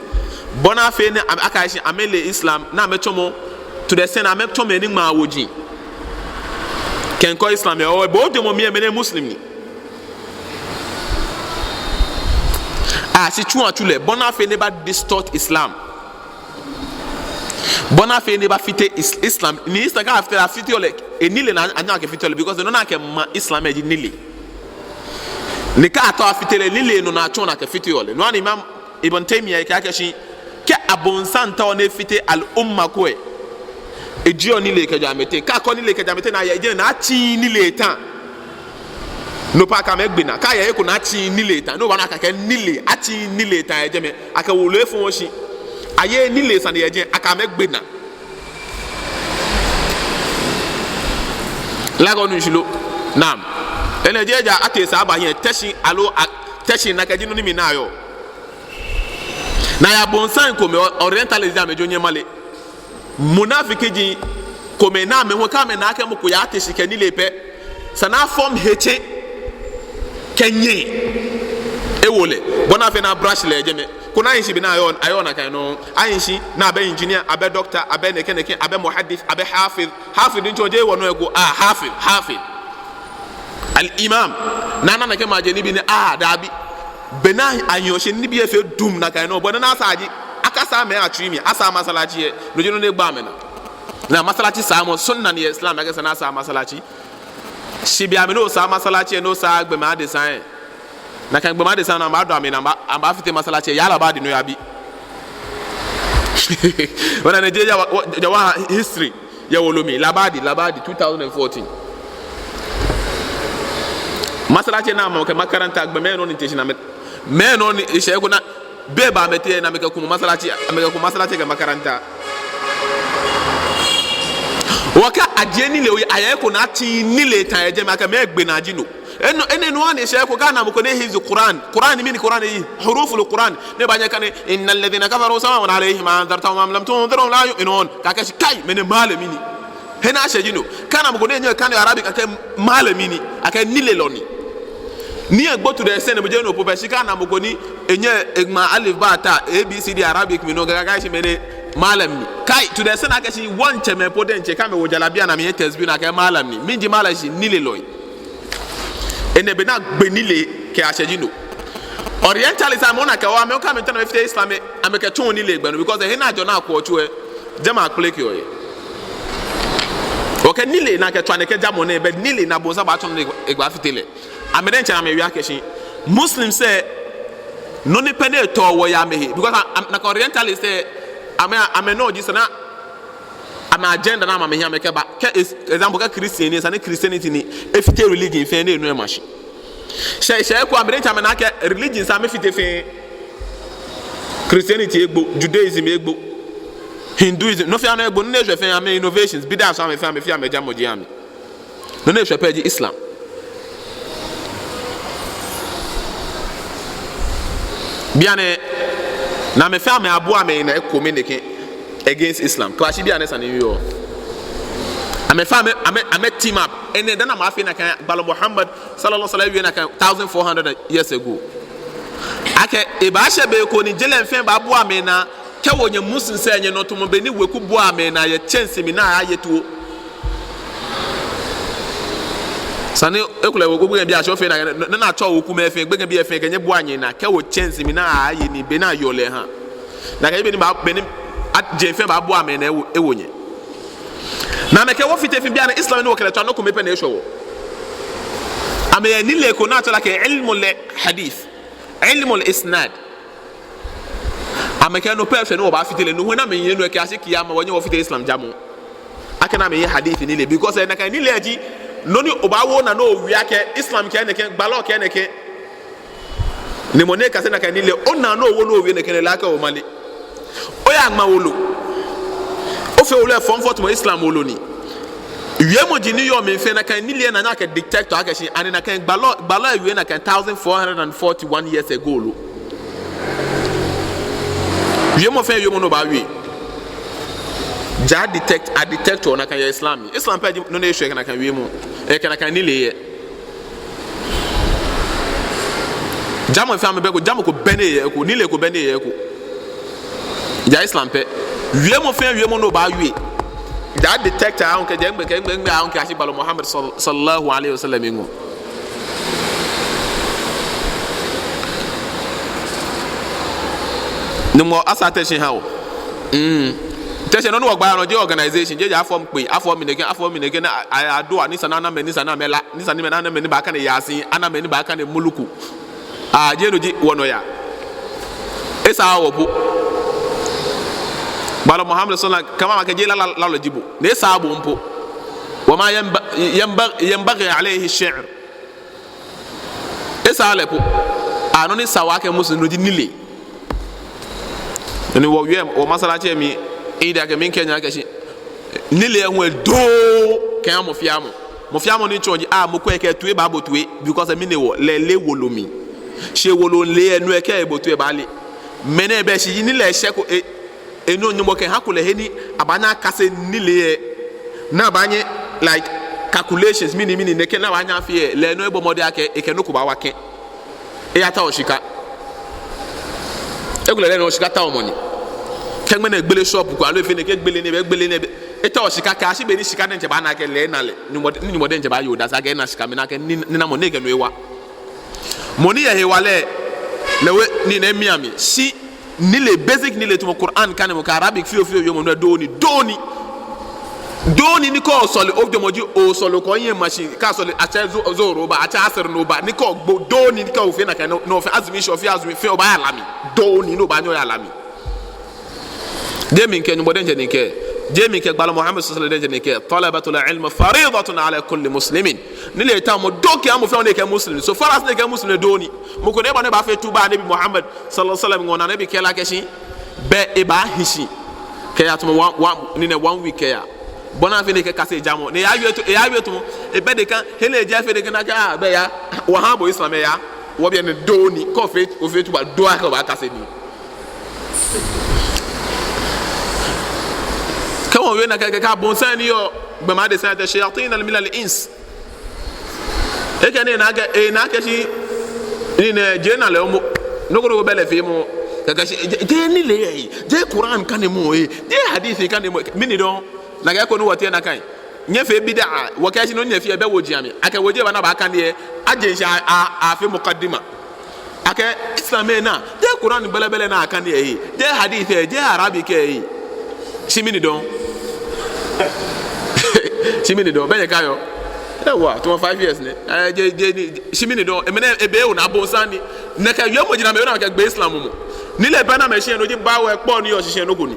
Bɔ ni afee ni amɛ, akɛ shi amɛle Islam, ni amɛtsɔmɔ, to the extent ni amɛtsɔmɔ nii ŋmaa woji. Kɛkɔ Islam yɛ, o, bo odamɔ mli lɛ, mɛni Muslim ni. Ashi tsu atsu lɛ, bɔ ni afee ni eba distort Islam. Bɔ ni afee ni ebafite is-, Islam. Ni Islam kɛ afite, afiteɔ lɛ, enilee ni anyɛɔ akɛfiteɔ lɛ, because nɔ ni akɛma Islam lɛ ji nilee. Ni kɛ atao afite lɛ, nilee nɔ ni atsɔɔ ni akɛfiteɔ lɛ. No hewɔ ni Imam Ibn Taymiyyah kɛɛ akɛ shi, kɛ abonsam taoɔ ni efite al-umma ko lɛ, ejieɔ nilee kɛjɛɔ amɛteŋ. Kɛ akɔ nilee kɛjɛɔ amɛteŋ ni aye jɛmɛ ni atsiii nilee ta. No pɛ akɛ amɛgbe naa. Kɛ aye he ko ni atsiii nilee ta. No hewɔ ni akɛɛ akɛ nilee, atsiii nilee ta yɛ jɛmɛ. Akɛ wolo efɔ̃ shi. Ayeee nilee sane yɛ jɛmɛ, akɛ amɛgbe naa. Lagos nu shishi lo. Naam. Enɛ ji ja ate sa aba hiɛ Teshie aloo a-, Teshie nakai ji nɔ ni mina yɔɔ. Ni ayɛ abonsam komɛi, o-, Orientalist ji amɛ, jo nyɛmale. Munafiki ji komɛi ni amɛ hu kɛ amɛna akɛ mɔ ko yaa Teshie kɛ nilee pɛ, esa ni a-form hetsɛ kɛ nyɛɛ ewo lɛ, bɔ ni afee ni a-brush lɛ jɛmɛ. Koni ahi shi be ni ayɔɔ, ayɔɔ nakai nɔŋŋ. Ahi shi ni abɛ engineer, abɛ doctor, abɛ nɛkɛ nɛkɛ, abɛ muhaddith, abɛ hafiz. Hafiz diɛŋtsɛ jeee wɔnɔ eko, ah, hafiz, hafiz. Al-imam. Ni ana nakai maje nibii nɛɛ, ah, dabi. Be ni ahi shi nibii efee dum nakai nɔŋŋ. Bɔ ni asaa ji, akasaa mɛi atsui mli, asaa masalaci lɛ. No ji nɔ ni egba amɛnaa. Ni masalaci saamɔ, sunna ni Islam, akɛ esa ni asaa masalaci. Shi be mli ni osaa masalaci lɛ, ni osaa gbɔmɛi adesai lɛ. Nakai gbɔmɛi adesai lɛ, amɛbaadɔ amɛ ni amɛba, amɛbafite masalaci lɛ, ya Labadi ni oyabi. Ona nɛɛ jeee ja wɔ, ja wɔ history yɛ wolo mli, Labadi, Labadi, two thousand and fourteen. Masalaci lɛ ni amɛkɛ makaranta, gbɔmɛi nɔ ni te shi ni amɛ, mɛi nɔ ni eshɛ ko ni, be ba amɛtee ni amɛkɛkumɔ masalaci, amɛkɛkumɔ masalaci kɛ makaranta. Wɔkɛɛ ajie nilee oyi, ayɛ eko ni atsĩ nilee ta yɛ jɛmɛ, akɛ mɛɛ gbɛ ni aji no. Enɛ, enɛ nɔ ni eshɛ ko, kɛ ana mɔ ko ni ehifz Quran. Quran mɛni, Quran lɛ, huruful Quran. Ni ebaanyɛ ekane, "Innal ladhina kafaru sawa'un alayhim a anzartahum am lam tunzirhum la yu'minun." Kɛ akɛɛ shi kai, mɛni malami ni. He ni ashɛ ji no. Kɛ ana mɔ ko ni enyɛɛɛ ekane Arabic, akɛɛ malami ni. Akɛɛ nilelɔ ni. Ni egbo to the extent, mɔ jeee no po pɛ, shi kɛ ana mɔ ko ni enyɛɛɛ eŋma alif ba ta, A B C D Arabic mli no, kɛ akɛɛ shi mɛni malam ni. Kai, to the extent akɛɛ shi wɔŋtsɛmɛi po diɛŋtsɛ kɛ amɛwo jalabia ni amɛye tasbih ni akɛɛ malam ni. Mɛni ji malam shi nilelɔi. Enɛ be ni agbɛ nilee kɛyashɛ ji no. Orientalist amɛ ona akɛ wɔ, amɛ kɛ amɛtao amɛfite Islam lɛ, amɛkɛtsɔɔ nilee gbɛ nɔ, because he ni ajɔ ni akwɔ tsu lɛ, jɛmɛ akplekiɔ yɛ. Okɛ nilee ni akɛtswa nɛkɛ jamɔ nɛɛ, bɛ nilee ni abonsam baatsɔ ni egbafite lɛ. Amɛ diɛŋtsɛ amɛwie akɛ shi Muslims lɛ, nɔ ni pɛ ni etɔ wɔ yɛ amɛhe, because a, a, nakai Orientalist lɛ, amɛ, amɛnɔ ji esa ni amɛ agenda ni amɛhiɛ amɛkɛba. Kɛ es-, example, kɛ Christian ni, esa ni Christianity ni efite religion fɛɛ ni enu ema shi. Shɛɛ, shɛɛ ko amɛ diɛŋtsɛ amɛna akɛ religions amɛfite fɛɛ. Christianity egbo, Judaism egbo, Hinduism, nɔ fɛɛ nɔ egbo, nɔ ni eshwɛ fɛɛ amɛ innovations, bid'ah so amɛ fɛɛ, amɛ fɛɛ amɛjamɔ ji amɛ. Nɔ ni eshwɛ pɛ ji Islam. Bianɛ, ni amɛ fɛɛ amɛabu amɛnaa ekome nɛkɛ against Islam. Kɛ ashi bianɛ sane yɔɔ. Amɛ fɛɛ amɛ, amɛ, amɛ team up. Enɛ dani amɛfee nakai gbalɔ Muhammad sallallahu alaihi wasallam wie nakai thousand four hundred years ago. Akɛ, ebaashɛ be ko ni je lɛ fɛɛ baabu amɛnaa, kɛ wɔnyɛ Muslims lɛ nyɛnɔtɔmɔ be ni weku bu amɛnaa yɛ tsɛnsi mli ni aaye tuo. Sane, ekolɛ weku gbekɛbii ashɔ fɛɛ ni, ni, ni atsɔ wekumɛi fɛɛ, gbekɛbii fɛɛ kɛ nyɛbua nyɛnaa, kɛ wɔ tsɛnsi mli ni aaye nii be ni ayɔɔ lɛ ha. Nakai be ni ba, be ni a, je fɛɛ baabu amɛnaa ewo, ewo nyɛ. Ni amɛkɛ wɔ fite fɛɛ bianɛ Islam ni wɔkɛ lɛ tswaa nɔ kome pɛ ni eshwɛ wɔ. Amɛyɛ nilee ko ni atsɛɔ lɛ akɛ ilmul hadith, ilmul isnad. Amɛkɛɛ no pɛ eshwɛ ni wɔbaafite lɛ, no hu ni amɛye no kɛyashi kiyama, wɔnyɛ wɔfite Islam jamɔ. Akɛ ni amɛye hadith nilee, because, eh, nakai nilee ji nɔ ni obaawo onaa ni owie akɛ Islam kɛɛ nɛkɛ, gbalɔ kɛɛ nɛkɛ. Ni mɔ ni kase nakai nilee, onaa ni owo ni owie nɛkɛ lɛ, lɛ akɛ omale. Oyaŋma wolo. Ofee wolo lɛ fɔŋ fɔtɔmɔ, Islam wolo ni. Wiemɔi ni yɔɔ mli fɛɛ, nakai nilee ni anyɛ akɛ detect akɛ shi ani nakai gbalɔ, gbalɔ lɛ wie nakai thousand four hundred and forty-one years ago lo. Wiemɔ fɛɛ wiemɔ ni obaawie, ja detect, a detect-ɔ nakai yɛ Islam. Islam pɛ ji nɔ ni eshwɛ kɛ nakai wiemɔ, eh, kɛ nakai nilee lɛ. Jamɔ fɛɛ amɛbɛ eko, jamɔ ko bɛ ni eyɛ eko, nilee ko bɛ ni eyɛ eko. Ja Islam pɛ. Wiemɔ fɛɛ wiemɔ ni obaawie, ja detect-ɔ kɛjɛ ŋmɛnɛ kɛ ŋmɛnɛ ŋmɛnɛ kɛyashi gbalɔ Muhammad sal-, sallallahu alaihi wasallam ŋɔɔ. Nyɔŋmɔ asa Teshie aha wɔ. Mm. Teshie nɔ ni wɔgbaa nɔ jeee organization, jeee ja afɔ mkpee, afɔ mi nɛkɛ, afɔ mi nɛkɛ, ni a, a, adua, ni esa ni ana mɛi, ni esa ni amɛla, ni esa ni mɛi ni ana mɛi ni baakane Yasin, ana mɛi ni baakane Muluku. Ah, jeee no ji wɔnɔyaa. Esaaa wɔ po. Gbalɔ Muhammad sallallahu alaihi wasallam, kɛ mama kɛɛ jeee lala, lala ji bo. Ni esaaa bo po. Wa ma yanba-, yanba-, yanbaghi alayhi shi'r. Esaaa lɛ po. Ah, nɔ ni sa wɔ akɛ Muslim no ji nilee. Ni wɔwie wɔ masalaci mli, Eid akɛ mli kɛ nyɛ akɛ shi nilee hu edɔɔ kɛha mɔ fɛɛ mɔ. Mɔ fɛɛ mɔ ni tsɔɔ ji, ah, mɔ ko ekɛ toi baabo toi, because mɛni hewɔ, lɛ eleee wolo mli. Shi wolo lɛ, no ekɛ ebo toi baale. Mɛni be shi ni lɛ eshɛ ko, e, enɔ Nyɔŋmɔ kɛha kulɛ he ni abaanyɛ akase nilee lɛ, ni abaanyɛ, like, calculations, mɛni, mɛni, nɛkɛ ni abaanyɛ afee lɛ, lɛ nɔ ebɔ mɔdɛŋ akɛ ekɛ nɔ ko baawa kɛ. Eyatao shika. Ekolɛ lɛ nɔ shika taomɔ ni. Kɛ ŋmɛnɛ egbele shop ko, aloo efee nɛkɛ egbele nɛɛ, egbele nɛɛ, etao shika kɛyashi be ni shika diɛŋtsɛ baana akɛ lɛ ena lɛ. Nyɔŋmɔ, ni Nyɔŋmɔ diɛŋtsɛ baaye odase akɛ ena shika mli, nakai ni, ni namɔ ni ekɛ no ewa. Mɔ ni yɛ hewalɛ lɛ, lɛ we ni ne mi ami. Shi nilee, basic nilee tamɔ Quran kanemɔ kɛ Arabic fioo fioo wiemɔ, no doo ni, doo ni. Doo ni, ni kɛ osɔle, ojwɛŋmɔ ji osɔle, kɛ oye machine, kɛ asɔle, atsɛ Zo-, Zohor oba, atsɛ Asr ni oba, ni kɛ ogbo, doo ni, ni kɛ ofee nakai, no, no ofee azumi, shi ofee azumi, fɛɛ obaaya la mli. Doo ni, ni obaanyɛ oya la mli. Jeee mi mikɛɛ, Nyɔŋmɔ diɛŋtsɛ ni kɛɛ. Jeee mi mikɛɛ, gbalɔ Muhammad sallallahu alaihi wasallam diɛŋtsɛ ni kɛɛ. Talabatul ilmi faridatun ala kulli muslimin. Nilee taomɔ, doo kɛha mɔ fɛɛ mɔ ni kɛɛ Muslim. So far as ni ekɛɛ Muslim lɛ, doo ni. Mɔ ko ni eba ni ebaafee tuba Nabi Muhammad sallallahu alaihi wasallam ŋɔɔ, ni Nabi kɛɛ lɛ akɛ shi, bɛ ebaahi shi kɛya tamɔ one, one, ni nɛ one week kɛya. Bɔ ni afee ni ekɛkase jamɔ. Ni eyawie tu-, eyawie tamɔ, ebɛ de kan, he ni eje fɛɛ de kan, nakai, ah, bɛ ya. Wɔha bo Islam ya. Wɔ biɛ ni doo ni. Kɛ ofee, ofee tuba, doo akɛ obaakase nii. Kɛ wɔwie nakai, kɛ, kɛ abonsam ni yɔɔ gbɔmɛi adesai, te shayatin al-, min al-ins. Ekɛɛ ni nakai, eh, nakai shi, ni nɛ, je na lɛ omo. Nɔ ko nɔ ko bɛ lɛ feemɔ. Kɛkɛ shi, je, je nilee, eh, je Quran kanemɔ, eh, je hadith kanemɔ, mɛni dɔŋŋ. Nakai ko ni wɔteŋ nakai. Nyɛfee bid'a, wɔkɛɛ shi nɔ ni nyɛfeɔ lɛ bɛ woji amli. Akɛ woji baana baakane lɛ, aje shishi a, a, afee muqaddima. Akɛ Islam lɛ naa, jeee Quran gbɛlɛgbɛlɛ ni akaneɔ lɛ, jeee hadith lɛ, jeee Arabic lɛ. Shi mɛni dɔŋŋ? Shi mɛni dɔŋŋ? Bɛ nyɛkaiɔ. Ewa, tamɔ five years nɛ. Eh, je, je, ni, shi mɛni dɔŋŋ? Emɛnɛ, ebe ona abonsam ni. Nɛkɛ wiemɔ ji namɛi, ona akɛ gbɛ Islam mɔ. Nilee pɛ ni amɛshiɔ, no ji bawɛ, kpɔ ni yɔɔ shishi, nɔ ko ni.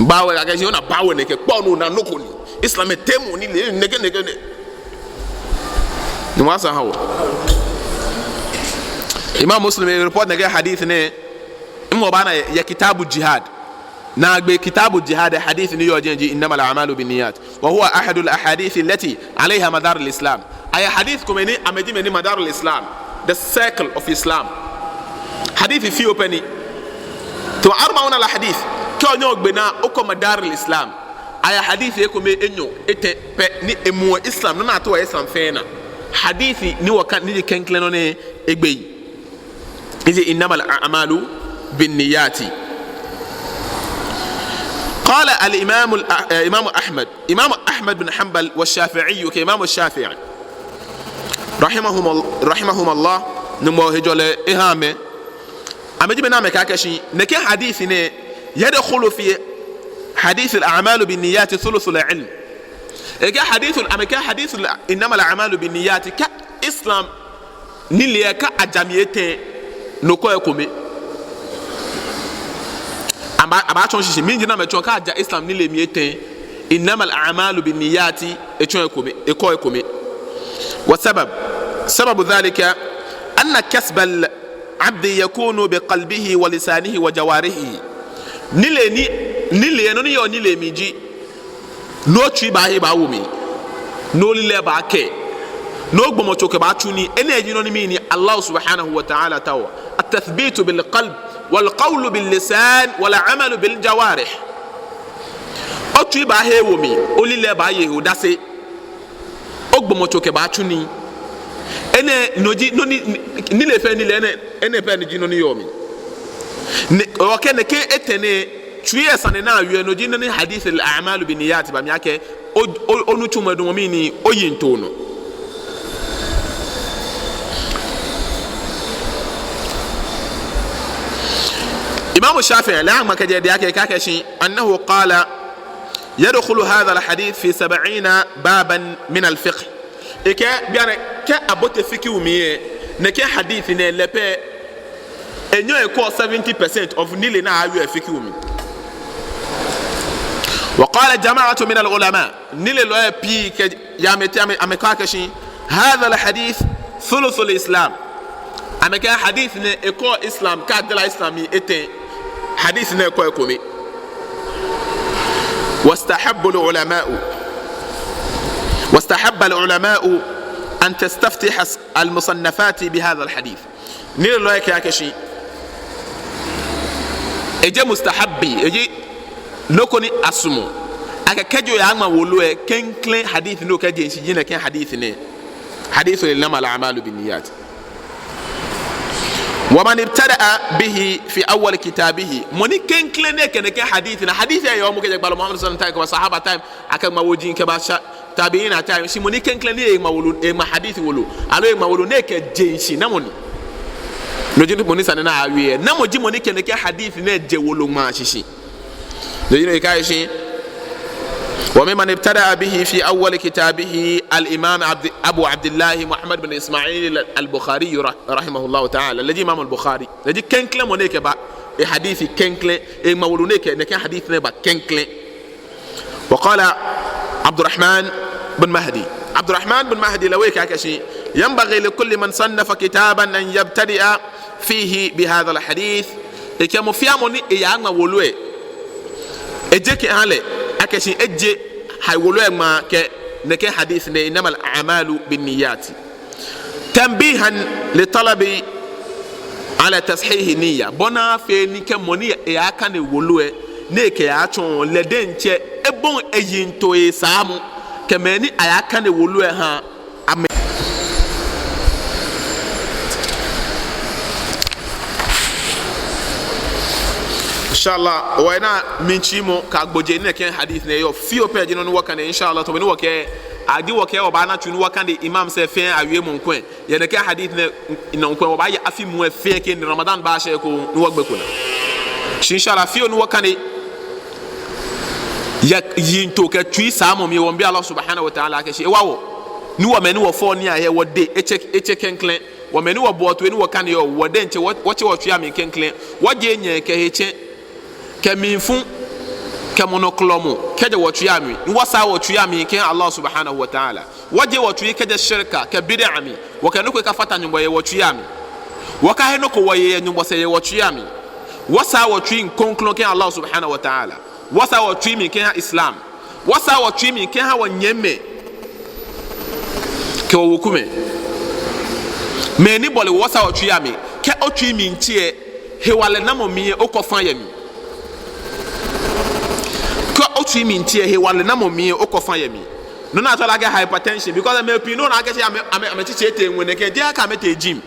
Bawɛ, akɛ shi ona bawɛ nɛkɛ, kpɔ ni ona, nɔ ko ni. Islam lɛ teemɔ nilee, nɛkɛ, nɛkɛ, nɛ. Ni masa hawo. Imam Muslim report nɛkɛ hadith nɛɛ, mɔ baana yɛ, yɛ Kitabu Jihad. Naagbee Kitabu Jihad, hadith ni yɔɔ jɛi ji, "Innamal a'malu binniyat. Wa huwa ahadul ahadith allati alayha madar al-Islam." Ayɛ hadith komɛi ni amɛji mɛi ni madar al-Islam, the circle of Islam. Hadith fioo pɛ ni. To, arba'una al-hadith. Kɛ onyɛ ogbe naa, okɔ madar al-Islam. Ayɛ hadith ekome, enyɔ, etɛ pɛ ni emuɔ Islam, nɔ ni atoɔ Islam fɛɛ naa. Hadith ni wɔkane, ni ji klɛŋklɛŋ nɔ ni egbe yi. Eji innamal a'malu binniyati. Qala al-imam al-, eh, Imam Ahmad. Imam Ahmad bin Hanbal wa Shafi'i, kɛ Imam Shafi'i. Rahimahumul-, rahimahumullah, Nyɔŋmɔ hejɔlɛ eha amɛ. Amɛji mɛi ni amɛkɛɛ akɛ shi, nɛkɛ hadith nɛɛ, yadkhulu fi hadith al-a'malu binniyati thuluthul ilm. Ekɛɛ hadith, amɛkɛɛ hadith al-, innamal a'malu binniyati, kɛ Islam nilee lɛ, kɛ aja mli etɛ, no kɔɔ ekome. Aba, abaatsɔɔ shishi, mɛni ji nɔ ni amɛtsɔɔ, kɛ aja Islam nilee mli etɛ, innamal a'malu binniyati, etsɔɔ ekome, ekɔɔ ekome. Wa sabab, sababu dhalika, anna kasbal abdi yakunu bi qalbihi wa lisanihi wa jawarihi. Nilee ni, nilee, nɔ ni yɔɔ nilee mli ji, nɔ otsui baahe baawo mli, nɔ olilɛi baakɛɛ, nɔ ogbɔmɔtso kɛbaatsu nii, enɛ ji nɔ ni mɛni, Allah subhanahu wa ta'ala taoɔ. At-tathbitu bil qalb, wal qawlu bil lisan, wal amalu bil jawarih. Otsui baahe ewo mli, olilɛi baaye he odase, ogbɔmɔtso kɛbaatsu nii. Enɛ no ji nɔ ni, ni, nilee fɛɛ nilee, enɛ, enɛ pɛ ni ji nɔ ni yɔɔ mli. Ni, okɛ nɛkɛ etɛ nɛɛ, tsui lɛ sane ni awie, no ji nɔ ni hadith al-a'malu binniyat ba mli akɛ, o, o, onitsumɔ damɔ mɛni, oyiŋtoo nɔ. Imam Shafi'i, lɛ aŋma kɛjɛ edɛŋ akɛ, ekɛɛ akɛ shi, annahu qala, yadkhulu hadha al-hadith fi sab'ina baban min al-fiqh. Ekɛɛ, bianɛ, kɛ abote fiqh mli lɛ, nɛkɛ hadith nɛɛ lɛ pɛ, enyɛɔ ekɔɔ seventy percent of nilee ni awie fiqh mli. Wa qala jama'atun min al-ulama. Nilelɔi pii kɛ, ya amɛtee amɛ, amɛkɛɛ akɛ shi, hadha al-hadith thuluthul Islam. Amɛkɛɛ hadith nɛɛ ekɔɔ Islam, kɛ ajara Islam mli etɛ. Hadith nɛɛ kɔɔ ekome. Wastahabba al-ulama'u, wastahabba al-ulama'u an tastaftiha al-musannafati bi hadha al-hadith. Nilelɔi kɛɛ akɛ shi, eji mustahabbi, eji nɔ ko ni asumɔɔ akɛ kɛji oyaŋma wolo lɛ, klɛŋklɛŋ hadith ni okɛje shishi ji nɛkɛ hadith nɛɛ. Hadith innamal a'malu binniyat. ومن ابتدأ به في أول كتابه. Mɔ ni klɛŋklɛŋ ni ekɛ nɛkɛ hadith nɛɛ, hadith lɛ yɔɔ mɔ kɛjɛ gbalɔ Muhammad sallallahu alaihi wasallam time, kɛba sahaba time, akɛŋma woji kɛba sha-, tabi'ina time, shi mɔ ni klɛŋklɛŋ ni eŋma wolo, eŋma hadith wolo, aloo eŋma wolo ni ekɛje shishi, namɔ ni? No ji mɔ ni sane nɛɛ awie. Namɔ ji mɔ ni kɛ nɛkɛ hadith nɛɛ je wolo ŋmaa shishi? No ji nɔ ni ekɛɛ akɛshi, وممن ابتدأ به في أول كتابه الإمام عبد، أبو عبد الله محمد بن إسماعيل البخاري رح-، رحمه الله تعالى. Lɛ ji Imam al-Bukhari. Lɛ ji klɛŋklɛŋ mɔ ni kɛba, e hadith klɛŋklɛŋ, eŋma wolo ni ekɛ nɛkɛ hadith nɛɛ ba klɛŋklɛŋ. وقال عبد الرحمن بن مهدي. Abdurrahman bin Mahdi lɛ hu ekɛɛ akɛshi, ينبغي لكل من صنف كتابا أن يبتدئ فيه بهذا الحديث. Ekɛɛ mɔ fɛɛ mɔ ni eyaŋma wolo lɛ, eje kɛha lɛ akɛshi eje ha wolo lɛ ŋmaa kɛ nɛkɛ hadith nɛɛ, إنما الأعمال بالنيات. تنبيها للطالب على تصحيح النية. Bɔ ni afee ni kɛ mɔ ni eyaakane wolo lɛ, ni ekɛyaatsɔɔ lɛ diɛŋtsɛ, ebɔi eyiŋtoo esaamɔ, kɛ mɛi ni ayaakane wolo lɛ ha amɛ. Inshallah, wɔna mitsui mɔ kɛ agbojee ni nɛkɛ hadith nɛɛ yɔɔ. Fioo pɛ ji nɔ ni wɔkane, inshallah, tamɔ bɔ ni wɔkɛɛ, eji wɔkɛɛ wɔbaana tsui ni wɔkane Imam sɛɛ fɛɛ awiemɔ ŋkwɛ. Yɛ nɛkɛ hadith nɛɛ nɔ ŋkwɛ, wɔbaaya afi muu lɛ fɛɛ kɛ ni Ramadan baashɛ ekoŋŋ ni wɔgbe kpo naa. Shi inshallah, fioo ni wɔkane yɛ yiŋtoo kɛ tsuisaamɔ mli, wɔmiibi Allah subhanahu wa ta'ala akɛshi ewa wɔ. Ni wɔ mɛi ni wɔfɔɔ nii ahe lɛ, wɔdɛŋ etse, etse klɛŋklɛŋ. Wɔ mɛi ni wɔboɔ toi ni wɔkaneɔ lɛ, wɔ diɛŋtsɛ wɔ, wɔtse wɔtsuii amli klɛŋklɛŋ. Wɔjie nyɛ kɛ hetsɛ̃, kɛ mlifu, kɛ mɔnɔkɔlɔmɔ kɛjɛ wɔtsuii amli. Ni wɔsaa wɔtsuii amli kɛha Allah subhanahu wa ta'ala. Wɔjie wɔtsuii kɛjɛ shirka kɛ bid'a mli. Wɔkɛ nɔ ko akafata Nyɔŋmɔ yɛ wɔtsuii amli. Wɔkahe nɔ ko wɔye yɛ Nyɔŋmɔ sɛɛ yɛ wɔtsuii amli. Wɔsaa wɔtsuii mli krɔŋkrɔŋ kɛha Allah subhanahu wa ta'ala. Wɔsaa wɔtsuii mli kɛha Islam. Wɔsaa wɔtsuii mli kɛha wɔnyɛmimɛi kɛ wɔwekumɛi. Mɛi ni bɔle wɔ, wɔsaa wɔtsuii amli. Kɛ otsuii mli ntsi lɛ, hewalɛ namɔ mli lɛ okɔ fã yɛ mli? Kɛ otsuii mli ntsi lɛ, hewalɛ namɔ mli lɛ okɔ fã yɛ mli? Nɔ ni atsɛɔ lɛ akɛ hypertension, because mɛi pii nɔ ni akɛɛ akɛshi amɛ, amɛ, amɛtsitsi etee ŋwɛi nɛkɛ, jeee akɛ amɛtee gym.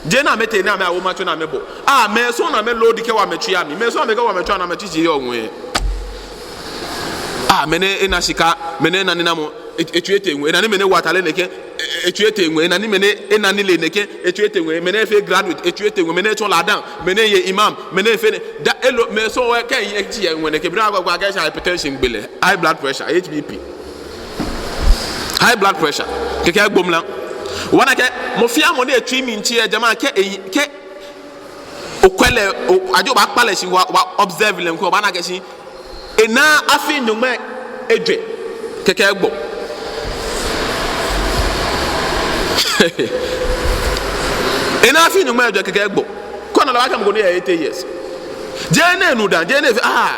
Jeee ni amɛtee ni amɛyawo matsɔ ni amɛbɔ. Ah, mɛi sɔŋŋ ni amɛ load kɛwo amɛtsuii amli. Mɛi sɔŋŋ ni amɛkɛwo amɛtsuii amli ni amɛtsitsi yɔɔ ŋwɛi. Ah, mɛnɛ ena shika, mɛnɛ ena ninamɔ, e-, etsui etee ŋwɛi. Ena ni mɛnɛ wo atade nɛkɛ, e-, e-, etsui etee ŋwɛi. Ena ni mɛnɛ ena nilee nɛkɛ, etsui etee ŋwɛi. Mɛnɛ efee graduate, etsui etee ŋwɛi. Mɛnɛ etsɔ ladan, mɛnɛ eye imam, mɛnɛ efee nɛ. Daa elo, mɛi sɔŋŋ wɔkɛ yi etsi yɛ ŋwɛi nɛkɛ. Bi ni agba agba akɛshi hypertension gbe lɛ, high blood pressure, H B P. High blood pressure. Kɛkɛ egbo mra. Wɔna akɛ mɔ fɛɛ mɔ ni etsuii mli ntsi lɛ, jama'a, kɛ eyi, kɛ okwɛ lɛ, o, ajo obaakpa lɛ shi, wa, wa observe lɛ ŋkwɛ, obaana akɛshi ena afii nyɔŋmai ejwɛ kɛkɛ egbo. Ena afii nyɔŋmai ejwɛ kɛkɛ egbo. Kɛ ona lɛ, obaakɛɛ mɔ ko ni eye eighty years. Jeee ni enu daa, jeee ni efee, ah.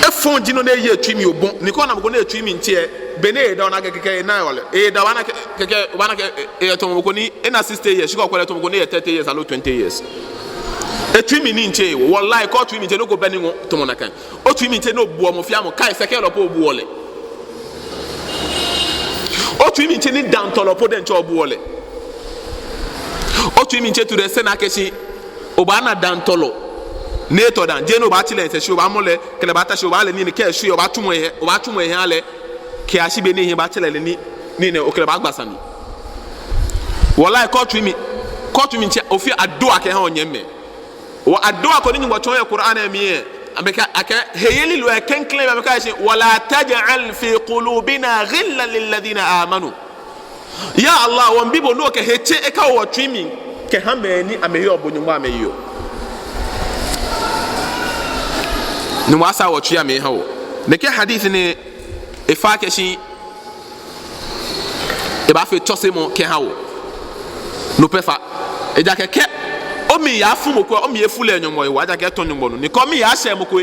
Efɔŋ ji nɔ ni eye etsui mli obɔ. Ni kɛ ona mɔ ko ni etsuii mli ntsi lɛ, be ni edaa ona akɛ kɛkɛ ena hewalɛ. Edaa obaana akɛ kɛkɛ, obaana akɛ, e, e, tamɔ mɔ ko ni ena sixty years, shi kɛ okwɛ lɛ tamɔ mɔ ko ni eye thirty years aloo twenty years. Etsuii mli ni ntsi ewo. Wallahi, kɛ otsuii mli ntsi, nɔ ko bɛ ni ŋɔɔ tamɔ nakai. Otsuii mli ntsi ni obuɔ mɔ fɛɛ mɔ, kai, sɛkɛ lɔ po obuɔ lɛ. Otsuii mli ntsi ni dãatɔlɔ po diɛŋtsɛ obuɔ lɛ. Otsuii mli ntsi tu de se na akɛshi obaana dãatɔlɔ ni etɔ dãa. Jeee ni obaatsi lɛ sɛɛ shi, obaamɔ lɛ, okɛ lɛ baata shi, obaale nii ni kɛ eshwie, obaatsumɔ ehe, obaatsumɔ ehe ale. Kɛyashi be ni ehiɛ baatserɛ lɛ nii, nii nɛɛ okɛ lɛ baagba sane. Wallahi, kɛ otsuii mli, kɛ otsuii mli ntsi, ofee adua kɛha onyɛmimɛi. Wɔ adua ko ni Nyɔŋmɔ tsɔɔ yɛ Qur'an lɛ mli lɛ, amɛkɛɛ, akɛɛ heyelilɔi lɛ klɛŋklɛŋ, amɛkɛɛ akɛshi, "ولا تجعل في قلوبنا غلا للذين آمنوا." Ya Allah, wɔmiibi bo ni okɛ hetsɛ̃ akawo wɔtsuii mli kɛha mɛi ni amɛheɔ bo Nyɔŋmɔ amɛyeɔ. Nyɔŋmɔ asaa wɔtsuii amli aha wɔ. Nɛkɛ hadith nɛɛ, efa akɛshi ebaafee tsɔsemɔ kɛha wɔ. No pɛ fa. Ejaakɛ kɛ omli yaafu mɔ ko, omli efu lɛ Nyɔŋmɔ hewɔ, ejaakɛ etɔ̃ Nyɔŋmɔ nɔ. Ni kɛ omli yaashɛ mɔ ko,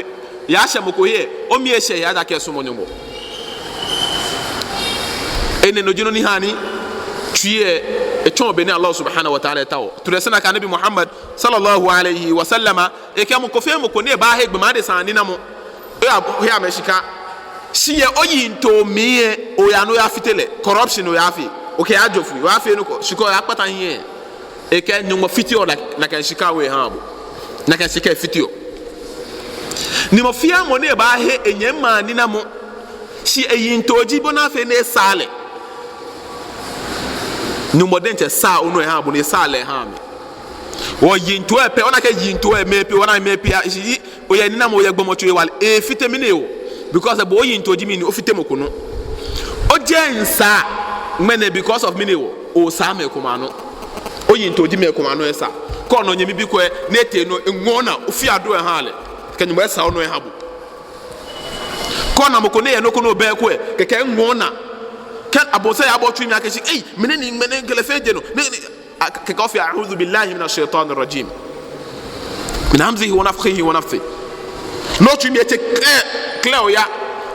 yaashɛ mɔ ko he, omli eshɛ he, ejaakɛ esumɔɔ Nyɔŋmɔ. Enɛ no ji nɔ ni haa ni tsui lɛ, etsɔɔ bɔ ni Allah subhanahu wa ta'ala taoɔ. Twerɛ sɛɛnamɔ Nabi Muhammad sallallahu alaihi wa sallama, ekɛɛ mɔ ko fɛɛ mɔ ko ni baahe gbɔmɔ adesa ninamɔ, oyahe amɛ shika, shi yɛ oyiŋtoo mli lɛ, oya ni oyafite lɛ, corruption oyafee, okɛyaajo foi, oyafee nɔ ko, shi kɛ oyakpata hiɛ. Ekɛɛ Nyɔŋmɔ fiteɔ nakai shika lɛ ehaa bo. Nakai shika lɛ efiteɔ. Ni mɔ fɛɛ mɔ ni baahe enyɛmimɛi aninamɔ, shi eyiŋtoo ji bɔ ni afee ni esaa lɛ, Nyɔŋmɔ diɛŋtsɛ saa onɔ ehaa bo ni esaa lɛ ehaa mi. Wɔ yiŋtoo lɛ pɛ, ona akɛ yiŋtoo lɛ mɛi pii, ona mɛi pii, shi oyɛ ninamɔ, oyɛ gbɔmɔtso hewalɛ, efite mɛni hewɔ? Because bo oyiŋtoo ji mɛni? Ofite mɔ ko nɔ. Ojɛ nsa ŋmɛnɛ because of mɛni hewɔ? Osaa mɛi komɛi anɔ. Oyiŋtoo ji mɛi komɛi anɔ esa. Kɛ ona onyɛmi bi ko lɛ, ni etee nɔ, eŋɔɔ naa, ofee adua ohaa lɛ, kɛkɛ Nyɔŋmɔ esaa onɔ eha bo. Kɛ ona mɔ ko ni yɛ nɔ ko ni obɛ ko lɛ, kɛkɛ eŋɔɔ naa. Kɛ abonsam yabɔ otsui mli akɛ shi, ei, mɛni ni, mɛni kɛlɛ fɛɛ je nɔ. Ni, ni, a, kɛkɛ ofee, "A'udhu billahi minash shaitanir rajim. Min hamzihi wa nafthihi wa nafthihi." Ni otsui mli etse klɛ, klɛ oya.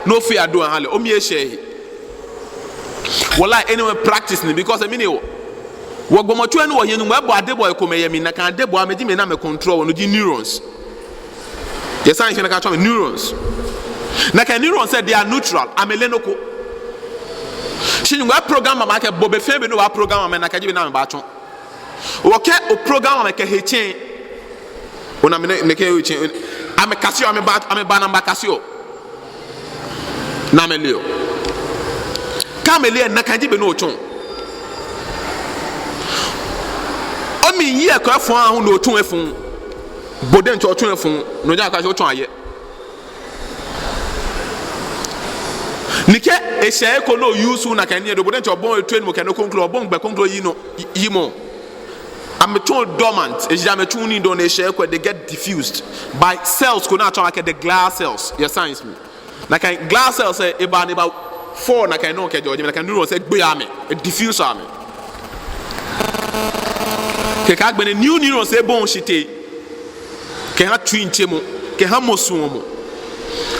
Ni ofee adua oha lɛ, omli eshɛ ehe. Wallahi, anyway, practice ni, because mɛni hewɔ? Wɔ gbɔmɔtso lɛ ni wɔhiɛ, Nyɔŋmɔ ebɔ adebɔɔ komɛi yɛ mli, nakai adebɔɔ amɛ ji mɛi ni amɛ control wɔ, no ji neurons. Yɛ science nakai atsɛɔ amɛ neurons. Nakai neurons lɛ, they are neutral, amɛleee nɔ ko. Shi Nyɔŋmɔ program amɛ akɛ bo be fɛɛ be ni obaa program amɛ, nakai ji be ni amɛbaatsɔ. Okɛ o program amɛ kɛ hetsɛŋ. Ona mɛi nɛɛ, nɛkɛ hetsɛŋ. Amɛkaseɔ, amɛbaa, amɛbaa ni amɛbakaseɔ. Ni amɛleɔ. Kɛ amɛle lɛ, nakai ji be ni otsɔ. Omli yi ekɔ efɔŋ aahu ni otsɔ efɔŋ. Bo diɛŋtsɛ otsɔ efɔŋ. No ji akɛ otsɔ ayɛ. Ni kɛ eshɛ he ko ni o use nakai nii lɛ, bo diɛŋtsɛ obɔi train mɔ kɛ nɔ kroko, obɔi gbɛ kroko yinɔ, yi, yimɔ. Amɛtsɔ dormant, eji amɛtsuuu nii dɔŋŋ ni eshɛ he ko lɛ, they get diffused by cells ko ni atsɛɔ amɛ akɛ the glial cells yɛ science mli. Nakai glial cells lɛ, ebaa ni ebaa form nakai nɔ kɛjɛɔ jɛmɛ, nakai neurons lɛ egbeɔ amɛ, e diffuse amɛ. Kɛkɛ agbɛnɛ new neurons lɛ ebɔi shitee. Kɛha tsui nitsumɔ, kɛha mɔ suɔmɔ.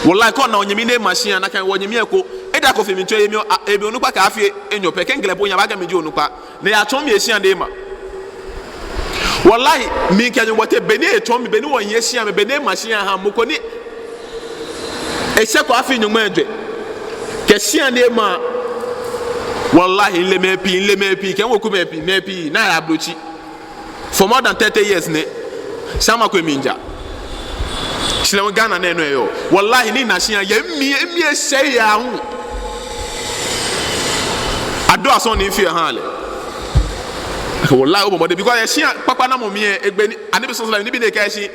Wallahi, kɛ ona onyɛmi ni ema shia, nakai wɔnyɛmi lɛ eko, edako fe mi tsɔ yɛ mi, a, ebi onukpa kɛ afii enyɔ pɛ, kɛ mikɛ lɛ po nya, ebaakɛɛ mi ji onukpa. Ni eyatsɔɔ mi eshia ni ema. Wallahi, mikɛ Nyɔŋmɔ te, be ni etsɔɔ mi, be ni wɔhiɛ shia mli, be ni ema shia eha mɔ ko ni eshɛko afii nyɔŋmai ejwɛ kɛ shia ni ema. Wallahi, mile mɛi pii, mile mɛi pii, kɛ miwekumɛi pii, mɛi pii ni aya Ablotsiri for more than thirty years nɛ. Shi amɛkwɛ mi nja. Shi lɛ Ghana nɛɛ nɔ eyɔɔ. Wallahi, ni mina shia yɛ mli, emli eshɛ ehe aahu. Adua sɔŋŋ ni mifee miha lɛ. Wallahi, obɔ mɔdɛŋ, because yɛ shia kpakpa namɔ mli lɛ, egbe ni, Annabi sallallahu alaihi wasallam, nibii ni ekɛɛ shi,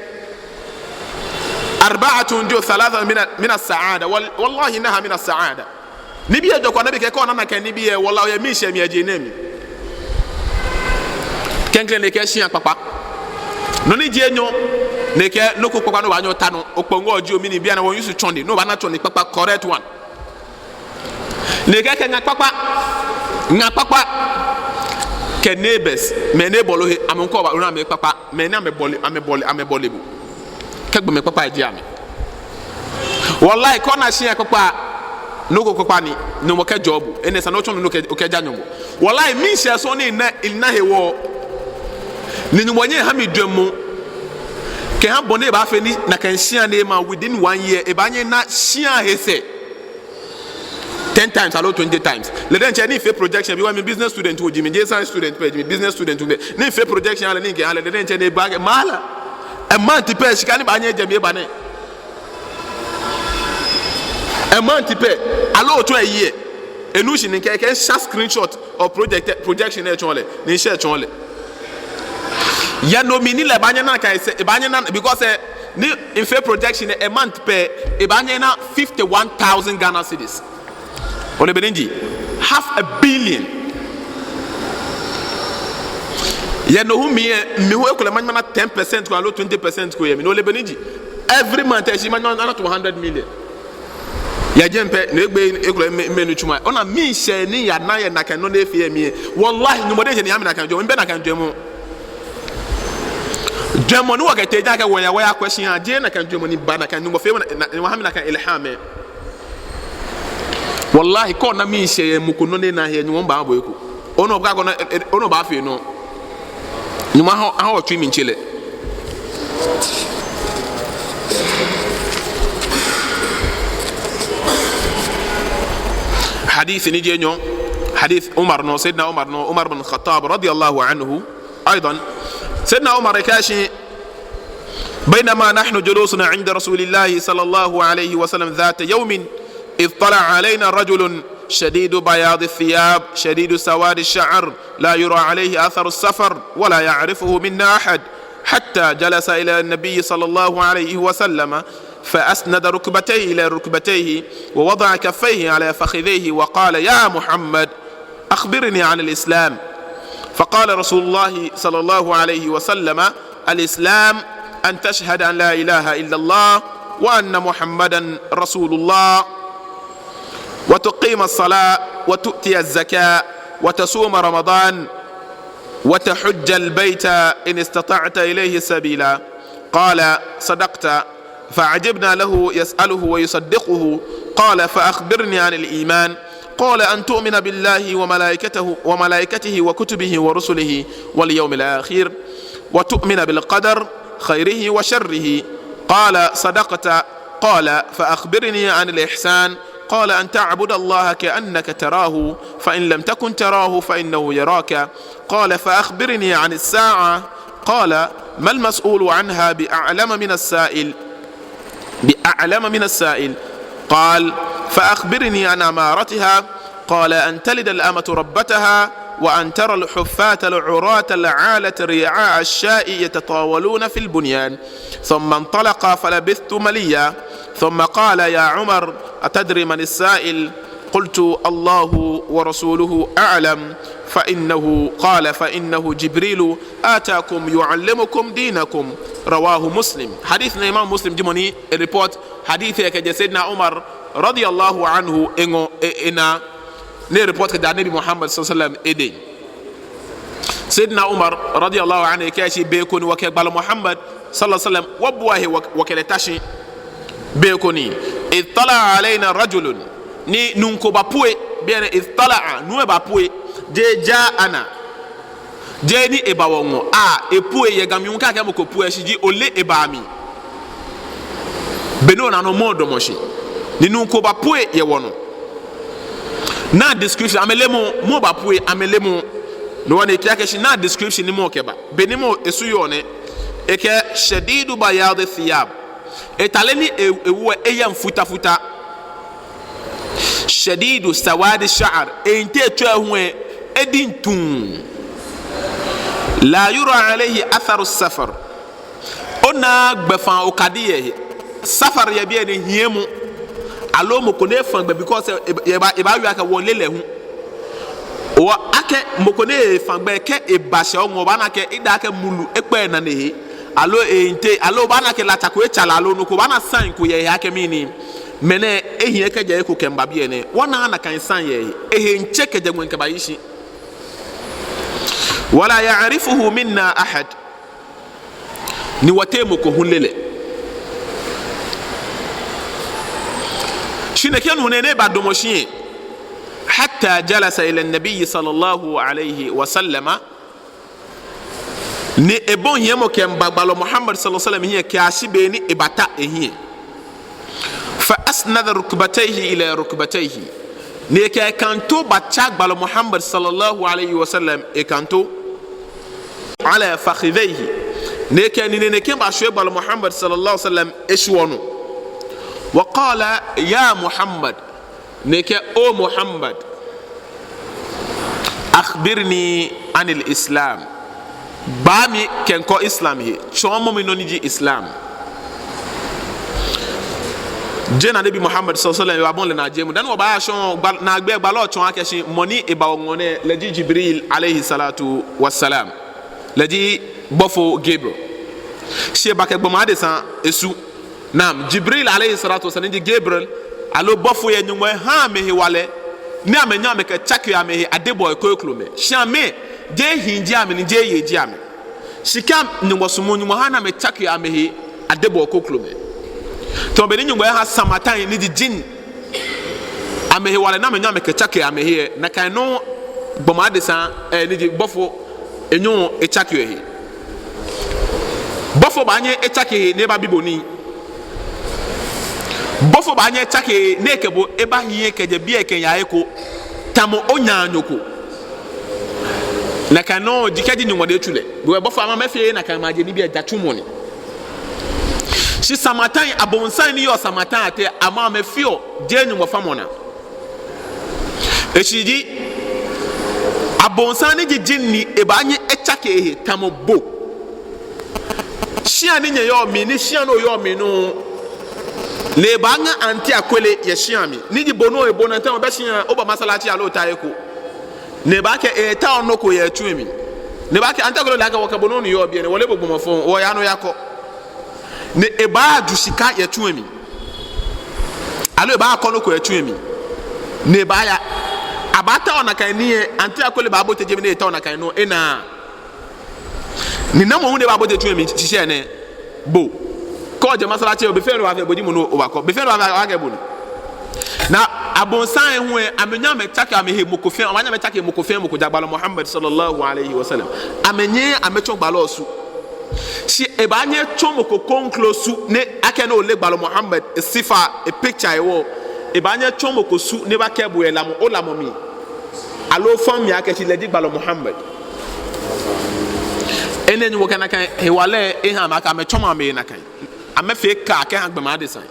"Arba'atun ju thalatha mina, mina sa'ada." Wal-, wallahi, innaha mina sa'ada. Nibii ejwɛ ko, Annabi kɛɛ kɛ ona nakai nibii lɛ, wallahi, oyɛ miishɛɛ mli yɛ je nɛɛ mli. Klɛŋklɛŋ ni ekɛɛ shia kpakpa. Nɔ ni ji enyɔ, ni ekɛɛ nɔ ko kpakpa ni obaanyɛ ota nɔ, okpɔŋɔ jio, mɛni, bianɛ wɔ-use tsɔne, ni obaana tsɔne kpakpa, correct one. Ni ekɛɛ kɛ ŋa kpakpa, ŋa kpakpa, kɛ neighbors, mɛi ni bɔle ohe, amɛ ŋkɔ ba, ona mɛi kpakpa, mɛi ni amɛbɔle, amɛbɔle, amɛbɔle bo. Kɛ gbɔmɛi kpakpai ji amɛ. Wallahi, kɛ ona shia kpakpa, nɔ ko kpakpa ni, Nyɔŋmɔ kɛjɔɔ bo, enɛ esa ni otsɔ nɔ ni okɛ, okɛja Nyɔŋmɔ. Wallahi, miishɛɛ sɔŋŋ ni mina, mina hewɔ. Ni Nyɔŋmɔ nyɛ eha mi jwɛŋmɔ kɛha bɔ ni ebaafee ni nakai shia nɛɛ ema within one year, ebaanyɛ ena shia he sɛɛ ten times aloo twenty times. Lɛ diɛŋtsɛ ni mifee projection, because mi business student hu ji mi, jeee science student pɛ ji mi, business student hu ji mi. Ni mifee projection lɛ, ni mikɛha lɛ, lɛ diɛŋtsɛ ni ebaakɛɛ, "Malam, a month pɛ shika ni baanyɛ ajɛ mli eba nɛ. A month pɛ, aloo otsɔ a year." Enu shishi ni mikɛɛ, mikɛɛ misha screenshot of project, projection ni etsɔɔ lɛ, ni misha etsɔɔ lɛ. Yɛ no mli ni lɛ ebaanyɛ ena nakai sɛɛ, ebaanyɛ ena, because, eh, ni mifee projection, a month pɛ, ebaanyɛ ena fifty-one thousand Ghana cedis. Ole bɔ ni eji? Half a billion. Yɛ no hu mli lɛ, mi hu ekolɛ manyɛ mana ten percent ko aloo twenty percent ko yɛ mli. Ole bɔ ni eji? Every month, eh, shi manyɛ mana two hundred million. Yɛ jɛmɛ pɛ, no egbe ekolɛ mɛi, mɛi nitsumɔ. Ona miishɛɛ ni mina yɛ nakai nɔ ni efee yɛ mli lɛ. Wallahi, Nyɔŋmɔ diɛŋtsɛ ni eha mi nakai jwɛŋmɔ, mibɛ nakai jwɛŋmɔ. Jwɛŋmɔ ni wɔkɛtee jɛi akɛ wɔya, wɔyakwɛ shia, jeee nakai jwɛŋmɔ ni ba nakai, Nyɔŋmɔ fee mi na, na, ni eha mi nakai ilham lɛ. Wallahi, kɛ ona miishɛɛ yɛ mɔ ko nɔ ni ena he, Nyɔŋmɔ baaha bo eko. Ona obaakɔ nɔ, e, e, ona obaafee nɔ. Nyɔŋmɔ aha, aha otsui mli ntse lɛ. Hadith ni ji enyɔ, hadith Umar nɔ, Sayyidina Umar nɔ, Umar bin Khattab radiyallahu anhu. Aidan, Sayyidina Umar kɛɛ akɛ, بينما نحن جلوس عند رسول الله صلى الله عليه وسلم ذات يوم إذ طلع علينا رجل شديد بياض الثياب شديد سواد الشعر لا يرى عليه أثر السفر ولا يعرفه منا أحد حتى جلس إلى النبي صلى الله عليه وسلم فأسند ركبتيه إلى ركبتيه ووضع كفيه على فخذيه وقال: يا محمد، أخبرني عن الإسلام. فقال رسول الله صلى الله عليه وسلم: الإسلام أن تشهد أن لا إله إلا الله وأن محمدا رسول الله وتقيم الصلاة وتؤتي الزكاة وتصوم رمضان وتحج البيت إن استطعت إليه سبيلا. قال: صدقت. فعجبنا له يسأله ويصدقه. قال: فأخبرني عن الإيمان. قال: أن تؤمن بالله وملائكته، وملائكته وكتبه ورسله واليوم الآخر، وتؤمن بالقدر خيره وشره. قال: صدقت. قال: فأخبرني عن الإحسان. قال: أن تعبد الله كأنك تراه، فإن لم تكن تراه فإنه يراك. قال: فأخبرني عن الساعة. قال: ما المسؤول عنها بأعلم من السائل، بأعلم من السائل. قال: فأخبرني عن أمارتها. قال: أن تلد الأمة ربتها، وأن ترى الحفاة العراة العالة رعاء الشاء يتطاولون في البنيان. ثم انطلق فلبثت مليا. ثم قال: يا عمر، أتدري من السائل؟ قلت: الله ورسوله أعلم. فإنه قال: فإنه جبريل آتاكم يعلمكم دينكم. رواه مسلم. Hadith nɛɛ Imam Muslim ji mɔ ni report hadith lɛ kɛjɛ Sayyidina Umar radiyallahu anhu eŋɔɔ, e, enaa, ni report kɛjɛ Nabi Muhammad sallallahu alaihi wasallam edɛŋ. Sayyidina Umar radiyallahu anhu kɛɛ akɛ be ko ni wɔkɛ gbalɔ Muhammad sallallahu alaihi wasallam wɔbua he wɔ-, wɔkɛ lɛ ta shi. Be ko ni, اطلع علينا رجل, ni nuu ko bapue, bianɛ اطلع, nuu lɛ bapue, jeee جاءنا. Jeee ni eba wɔŋɔɔ, a, epue. Yɛ Ga mli hu kɛ akɛɛ mɔ ko pue, shi ji ole eba mli. Be ni ona nɔ mɔ damɔ shi. Ni nuu ko bapue yɛ wɔnɔ. Naa description, amɛle mɔ, mɔ bapue, amɛle mɔ. No hewɔ ni ekɛɛ akɛ shi naa description ni mɔ kɛba. Be ni mɔ esu yɔɔ nɛ, ekɛɛ شديد بياض الثياب. Etale ni e-, ewo lɛ eyɛŋ futa futa. شديد سواد الشعر. Eyiŋtoo tsɔ hu lɛ, ediŋ tuŋ. لا يرى عليه أثر السفر. Onaaa gbɛfaa okadi yɛ ehe. Safar yɛ biɛ ni hiɛmɔ. Aloo mɔ ko ni efã gbɛ because e-, e-, eba, ebaawie akɛ wɔle lɛ hu. Hewɔ akɛ mɔ ko ni efã gbɛ kɛ eba shɛ oŋɔɔ, obaana akɛ eda akɛ mulu ekpɛ enane he. Aloo eyiŋtoo, aloo obaana akɛ latsa ko etsa lɛ, aloo nɔ ko, obaana sign ko yɛ ehe akɛ mɛni, mɛnɛ ehiɛ kɛjɛ he ko kɛmiiba biɛ nɛɛ. Wɔnaaa nakai sign yɛ ehe. Ehe miitsɛ kɛjɛ ŋwɛi kɛbayi shi. ولا يعرفه منا أحد. Ni wɔteŋ mɔ ko hu le lɛ. Shi nɛkɛ nuu nɛɛ ni ebadamɔ shi lɛ, حتى جلس إلى النبي صلى الله عليه وسلم. Ni ebɔi hiɛmɔ kɛmiiba gbalɔ Muhammad sallallahu alaihi wasallam hiɛ kɛyashi be ni ebata ehiɛ. فأسند ركبتيه إلى ركبتيه. Ni ekɛ ekantoo batsa gbalɔ Muhammad sallallahu alaihi wasallam ekantoo. على فخذيه. Ni ekɛ enine nɛkɛ bashwie gbalɔ Muhammad sallallahu alaihi wasallam eshwiei nɔ. وقال: يا محمد. Ni ekɛɛ: O Muhammad, أخبرني عن الإسلام. Gbaa mi kɛkɔ Islam he. Tsɔɔmɔ mi nɔ ni ji Islam. Jɛi ni Nabi Muhammad sallallahu alaihi wasallam ebabɔi lɛ naajiemɔ. Dani wɔbaaya shɔŋŋ gba-, naagbee, gbalɔ tsɔɔ akɛ shi mɔ ni eba wɔŋɔɔ nɛɛ, lɛ ji Jibril alayhi salatu wassalam. Lɛ ji bɔfo Gabriel. Shi eba kɛ gbɔmɔ adesa esu. Naam, Jibril alayhi salatu wassalam, ni ji Gabriel, aloo bɔfoi ni Nyɔŋmɔ ehaa amɛ hewalɛ ni amɛnyɛ amɛkɛtsakeɔ amɛhe adebɔɔ krokomɛi. Shi amɛ, jeee hii ji amɛ ni jeee yei ji amɛ. Shi kɛ Nyɔŋmɔ sumɔ, Nyɔŋmɔ haa ni amɛtsakeɔ amɛhe adebɔɔ krokomɛi. Tamɔ bɔ ni Nyɔŋmɔ eha samatan ni ji jin amɛhewalɛ ni amɛnyɛ amɛkɛtsakeɔ amɛhe lɛ, nakai nɔŋŋ gbɔmɔ adesa, eh, ni ji bɔfo enyɛɔ etsakeɔ ehe. Bɔfo baanyɛ etsake ehe ni ebabi bo nii. Bɔfo baanyɛ etsake ehe ni ekɛ bo ebahiɛ kɛjɛ biɛ kɛya he ko tamɔ onaanyo ko. Nakai nɔŋŋ ji kɛji Nyɔŋmɔ diɛŋtsɛ etsu lɛ. Because bɔfo amɛ amɛfeee nakai amɛje nibii, jatsumɔ ni. Shi samatan, abonsam ni yɔɔ samatan ateŋ, amɛ amɛfeɔ jeee Nyɔŋmɔ famɔ naa. Eshishi ji, abonsam ni ji jinni, ebaanyɛ etsake ehe tamɔ bo. Shia ni nyɛyɔɔ mli, ni shia ni oyɔɔ mli nɔ, ni ebaaŋa Auntie Akwele yɛ shia mli. Ni ji bo nɔ, ebo nɔ tamɔ bɛ shia, oba masalachi aloo otaoɔ eko. Ni ebaakɛɛ eetao nɔ ko yɛ etsu lɛ mli. Ni ebaakɛɛ Auntie Akwele, ole akɛ wɔkɛ bo nɔŋŋ ni yɔɔ biɛ nɛɛ, wɔle bo gbɔmɔ fɔŋ, wɔya ni oyakɔ. Ni ebaaju shika yɛ etsu lɛ mli. Aloo ebaakɔ nɔ ko yɛ etsu lɛ mli. Ni ebaaya. Abaatao nakai nii lɛ, Auntie Akwele baabote jɛmɛ ni eetao nakai nɔ, enaaa. Ni namɔ hu ni baabote etsu lɛ mli shishi nɛɛ? Bo. Kɛ ojɛ masalachi lɛ, be fɛɛ ni obaafee, bo ji mɔ ni obaakɔ. Be fɛɛ ni obaafee, akɛɛ bo ni. Ni abonsam lɛ hu lɛ, amɛnyɛɛɛ amɛtsake amɛhe mɔ ko fɛɛ, amɛnyɛɛɛ amɛtsake mɔ ko fɛɛ mɔ ko ja gbalɔ Muhammad sallallahu alaihi wasallam. Amɛnyɛɛɛ amɛtsɔ gbalɔ su. Shi ebaanyɛ etsɔ mɔ ko kroko su, ni akɛni ole gbalɔ Muhammad, esifa, epicture hewɔ. Ebaanyɛ etsɔ mɔ ko su, ni ebakɛɛ bo yɛ lamɔ, olamɔ mli. Aloo ofaŋ mli akɛ shi lɛ ji gbalɔ Muhammad. Enɛ Nyɔŋmɔ kɛ nakai hewalɛ eha amɛ akɛ amɛtsɔmɔ amɛhe nakai. Amɛfee kaa kɛha gbɔmɛi adesai.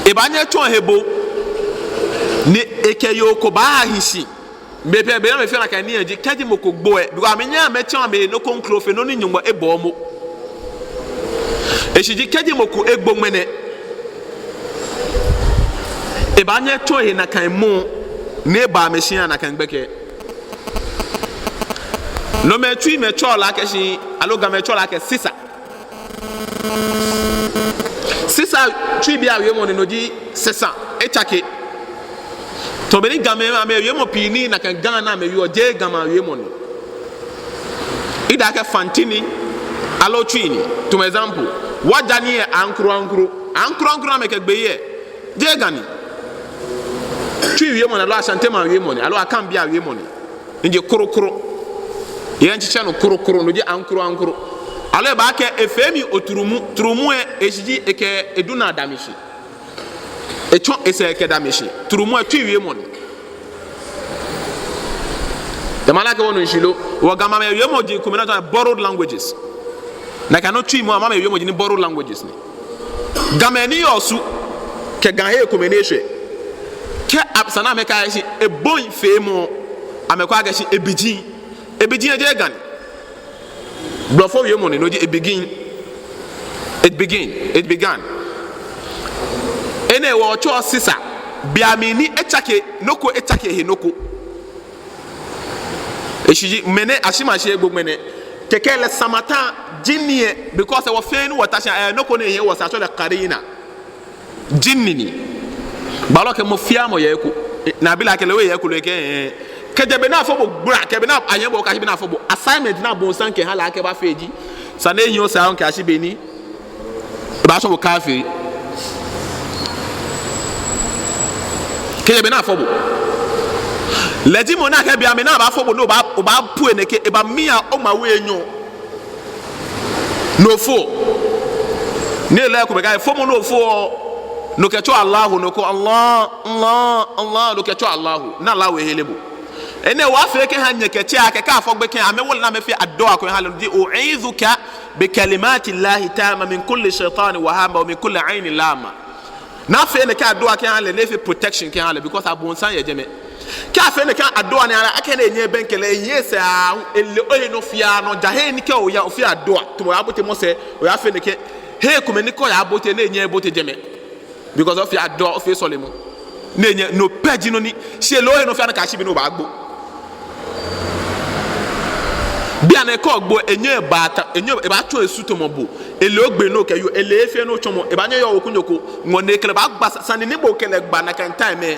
Ebaanyɛ etsɔ ehe bo, ni ekɛ yoo ko baahi shi. Be pɛ, be ni amɛfeɔ nakai nii lɛ ji, kɛji mɔ ko gbo lɛ, because amɛnyɛɛɛ amɛtsɛ amɛhe nɔ kroko fe nɔ ni Nyɔŋmɔ ebɔ mɔ. Eshishi ji kɛji mɔ ko egbo ŋmɛnɛ, ebaanyɛ etsɔ ehe nakai mɔ, ni eba amɛshia nakai gbɛkɛ. Nomɛi Twi mɛi tsɛɔ lɛ akɛ shi, aloo Gamɛi tsɛɔ lɛ akɛ sisa. Sisa, Twibii awiemɔ ni, no ji sisa, etsake. Tamɔ bɔ ni Gamɛi, amɛwiemɔ pii ni nakai Ga ni amɛwieɔ, jeee Gamɛi awiemɔ ni. Eda akɛ Fante ni, aloo Twi ni. Tamɔ example, wɔja nii lɛ aŋkroaŋkro. Aŋkroaŋkro ni amɛkɛgbe lɛ, jeee Ga ni. Twi wiemɔ ni, aloo Ashantemɛi awiemɔ ni, aloo Akanbii awiemɔ ni. Ni ji kroko. Yɛ ntsitsɛ nɔ kroko, no ji aŋkroaŋkro. Aloo ebaakɛɛ efee mi oturumu, turumu lɛ, eshishi ji ekɛ edu naa damɔ shi. Etsɔ esɛɛ kɛdamɔ shi. Turumu lɛ Twi wiemɔ ni. Yɛ mala kɛ wɔnu shishi lo, wɔ Gamɛi awiemɔ ji kome ni atsɛɔ borrowed languages. Nakai nɔŋŋ Twimɛi amɛwiemɔ ji ni borrowed languages ni. Gamɛi ni yɔɔ Osu kɛ Ga he kome ni eshwɛ. Kɛ ab-, esa ni amɛkɛɛ akɛ shi ebɔi feemɔ, amɛkɛɔ akɛ shi ebegin. Ebegin lɛ jeee Ga ni. Blɔfo wiemɔ ni, no ji ebegin. It begin. It began. Enɛ hewɔ wɔtsɛɔ sisa. Be mli ni etsake nɔ ko, etsake ehe nɔ ko. Eshishi ji ŋmɛnɛ, ashimashi egbo ŋmɛnɛ. Kɛkɛ lɛ samatan, jinni lɛ, because wɔfɛɛ ni wɔta shi, eh, nɔ ko ni ehiɛ wɔ, sa atsɛɔ lɛ qarina. Jinni ni. Gbalɔ kɛɛ mɔ fɛɛ mɔ yɛ he ko. Ni abi lɛ akɛ lɛ hu eyɛ he ko, lɛ ekɛɛ, eh. Kɛjɛ be ni afɔ bo gbla, kɛ be ni anyɛ bo, kɛyashi be ni afɔ bo. Assignment ni abonsam kɛha lɛ akɛ ebafee ji, esa ni ehi osɛɛ aahu kɛyashi be ni ebaashɔ bo kafiri. Kɛjɛ be ni afɔ bo. Lɛ ji mɔ ni akɛɛ be mli ni abaafɔ bo, ni obaa, obaapue nɛkɛ, eba mia omawe enyɔ. Ni ofo. Ni lɛ ko bɛ kɛ fɔmɔ ni ofo. Ni okɛtsɛɔ Allahu, ni okɛɔ Allah, Allah, Allah, ni okɛtsɛɔ Allahu. Ni Allahu ehere bo. Enɛ hewɔ afee kɛha nyɛ kɛtsɛ akɛ kɛ afɔ gbekɛ, amɛwo lɛ ni amɛfee adua ko eha lɛ, no ji أعيذك بكلمات الله التامات من كل شيطان وهامة ومن كل عين لامة. Ni afee nɛkɛ adua kɛha lɛ, ni efee protection kɛha lɛ, because abonsam yɛ jɛmɛ. Kɛ afee nɛkɛ adua nɛɛ, akɛni enyɛɛɛ ebɛŋkɛ lɛ, ehiɛ sɛɛ aahu, ele ohe nɔ fɛɛ nɔ, ja he ni kɛ oya, ofee adua, tamɔ oyabote mɔ sɛɛ, oyafee nɛkɛ, he kome ni kɛ oyabote, ni enyɛɛɛ ebote jɛmɛ. Because ofee adua, ofee sɔlemɔ. Ni enyɛɛɛ, no pɛ ji nɔ ni, shi ele ohe nɔ fɛɛ nɔ kɛyashi be ni obaagbo. Bianɛ kɛ ogbo, enyɛɛɛ ebaata, enyɛɛɛ ebaatsɔ esu tamɔ bo. Ele ogbee ni okɛyɔɔ, ele he fɛɛ ni otsɔmɔ, ebaanyɛ eyɔɔ wekunyo ko, ŋɔ ni ekɛ lɛ baagba sa-, sane ni bo kɛ lɛ gba nakai time lɛ.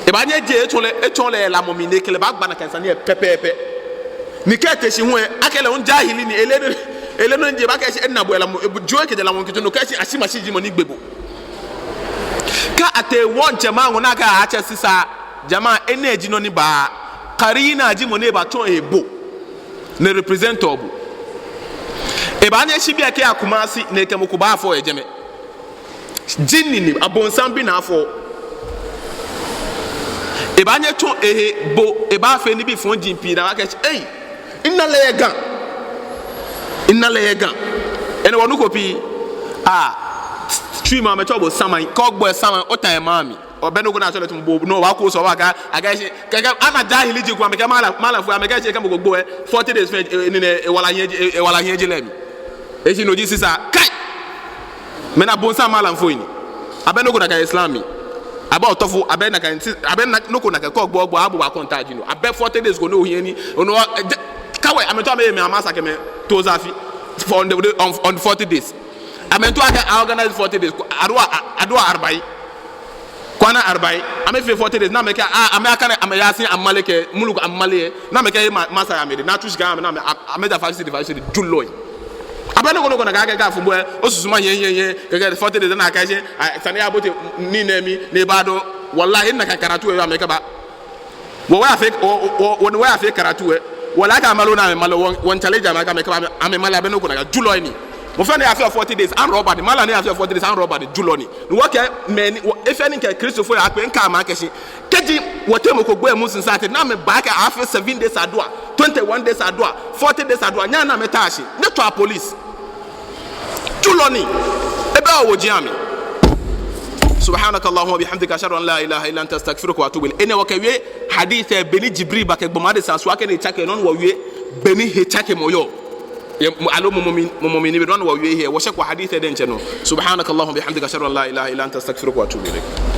Ebaanyɛ eje etsɔɔ lɛ, etsɔɔ lɛ lamɔ mli ni ekɛ lɛ baagba nakai sane lɛ pɛpɛɛpɛ. Ni kɛ ete shi hu lɛ, akɛ lɛ hu jahili ni, eleee nɔ, eleee nɔ ni ji, ebaakɛɛ shi ena bo yɛ lamɔ, ebu-, jio ekɛjɛ lamɔ kɛtee nɔ, kɛɛ shi ashimashi ji mɔ ni gbe bo. Kɛ atee wɔŋtsɛ maŋ ŋɔ ni akɛɛ atsɛ sisa, jama, enɛ ji nɔ ni baa. Qarina ji mɔ ni ebatsɔ ehe bo. Ni represent-ɔ bo. Ebaanyɛ eshi biɛ kɛya Kumasi ni ekɛ mɔ ko baafɔ yɛ jɛmɛ. Jinni ni, abonsam bi ni afɔ. Ebaanyɛ etsɔ ehe bo, ebaafee nibii fɔji pii ni abaakɛɛ, ei, mina lɛ yɛ Ga. Mina lɛ yɛ Ga. Enɛ wɔnuko pii. Ah, tsui ma amɛtsɛɔ bo saman. Kɛ ogbo lɛ saman, otaoɔ maŋ mli. Obɛ nɔ ko ni atsɛɔ lɛ tamɔ bo, no, wɔkɔ sɔ wɔkɛɛ, akɛɛ shi, kɛkɛ, ana jahili ji ko, amɛkɛɛ malam, malamfoi, amɛkɛɛ shi kɛ mɔ ko gbo lɛ, forty days fɛɛ, e, e, ni nɛ, ewala hiɛ ji, e, ewala hiɛ ji lɛ mli. Eji no ji sisa, kai! Mɛni abonsam malamfoi ni. Abɛ nɔ ko nakai Islam mli. Abɛ otɔfo, abɛ nakai, abɛ nɔ ko nakai, kɛ ogbo, ogbo, abu wa contact ji no. Abɛ forty days ko ni ohiɛ ni, ono, e, je, kawai, amɛtsɛɔ amɛ, amɛ amasa kɛ amɛto zafi. For on the, on, on forty days. Amɛto akɛ a organize forty days. Adua, a, adua arba'in. Kwana arba'in. Amɛfee forty days. Ni amɛkɛɛ, a, amɛ akane, amɛ Yasin amale kɛ, Muluk amale. Ni amɛkɛɛ, ma, masa ya amɛdɛŋ. Ni atsu shika amɛ, ni amɛ, a, amɛda five cedi, five cedi. Julɔi. Abɛ nɔ ko nɔ ko nakai kɛ, kɛ afɔ bo lɛ, osusuma hiɛ, hiɛ, hiɛ. Kɛkɛ forty days ni akɛɛ shi, a, sane ya bote, nii nɛɛ mli, ni eba do. Wallahi, nakai karatu lɛ, amɛkɛba. Wɔ, wɔyafee, wɔ, wɔ, wɔ, wɔyafee karatu lɛ. Wɔle akɛ amale ni amɛmale, wɔ, wɔ challenge amɛ akɛ amɛkɛba, amɛ, amɛmale, abɛ nɔ ko nakai, julɔi ni. Mɔ fɛɛ ni yafee forty days, armed robber ni. Malam ni yafee forty days, armed robber ni, julɔ ni. Ni wɔkɛɛ, mɛni, wɔ, efee ni kɛ Kristofoi akpe, mikɛɛ amɛ akɛ shi, kɛji wɔteŋ mɔ ko gbo lɛ Muslim society, ni amɛba akɛ afee seven days adua, twenty-one days adua, forty days adua, nyɛhaa ni amɛta shi. Nyɛtswaa police. Julɔ ni. Ebɛ owo ji ami. سبحانك اللهم وبحمدك، أشهد أن لا إله إلا أنت، أستغفرك وأتوب إليك. Enɛ wɔkɛwie hadith lɛ beni Jibril ba kɛ gbɔmɔ adesa sua kɛ ni etsake, no nɔŋŋ wɔwie beni hetsakemɔ yɔɔ. Yɛ, mo, aloo mumɔ mli, mumɔ mli ni be dɔŋŋ wɔwie he, wɔshɛko hadith lɛ diɛŋtsɛ nɔ. سبحانك اللهم وبحمدك، أشهد أن لا إله إلا أنت، أستغفرك وأتوب إليك.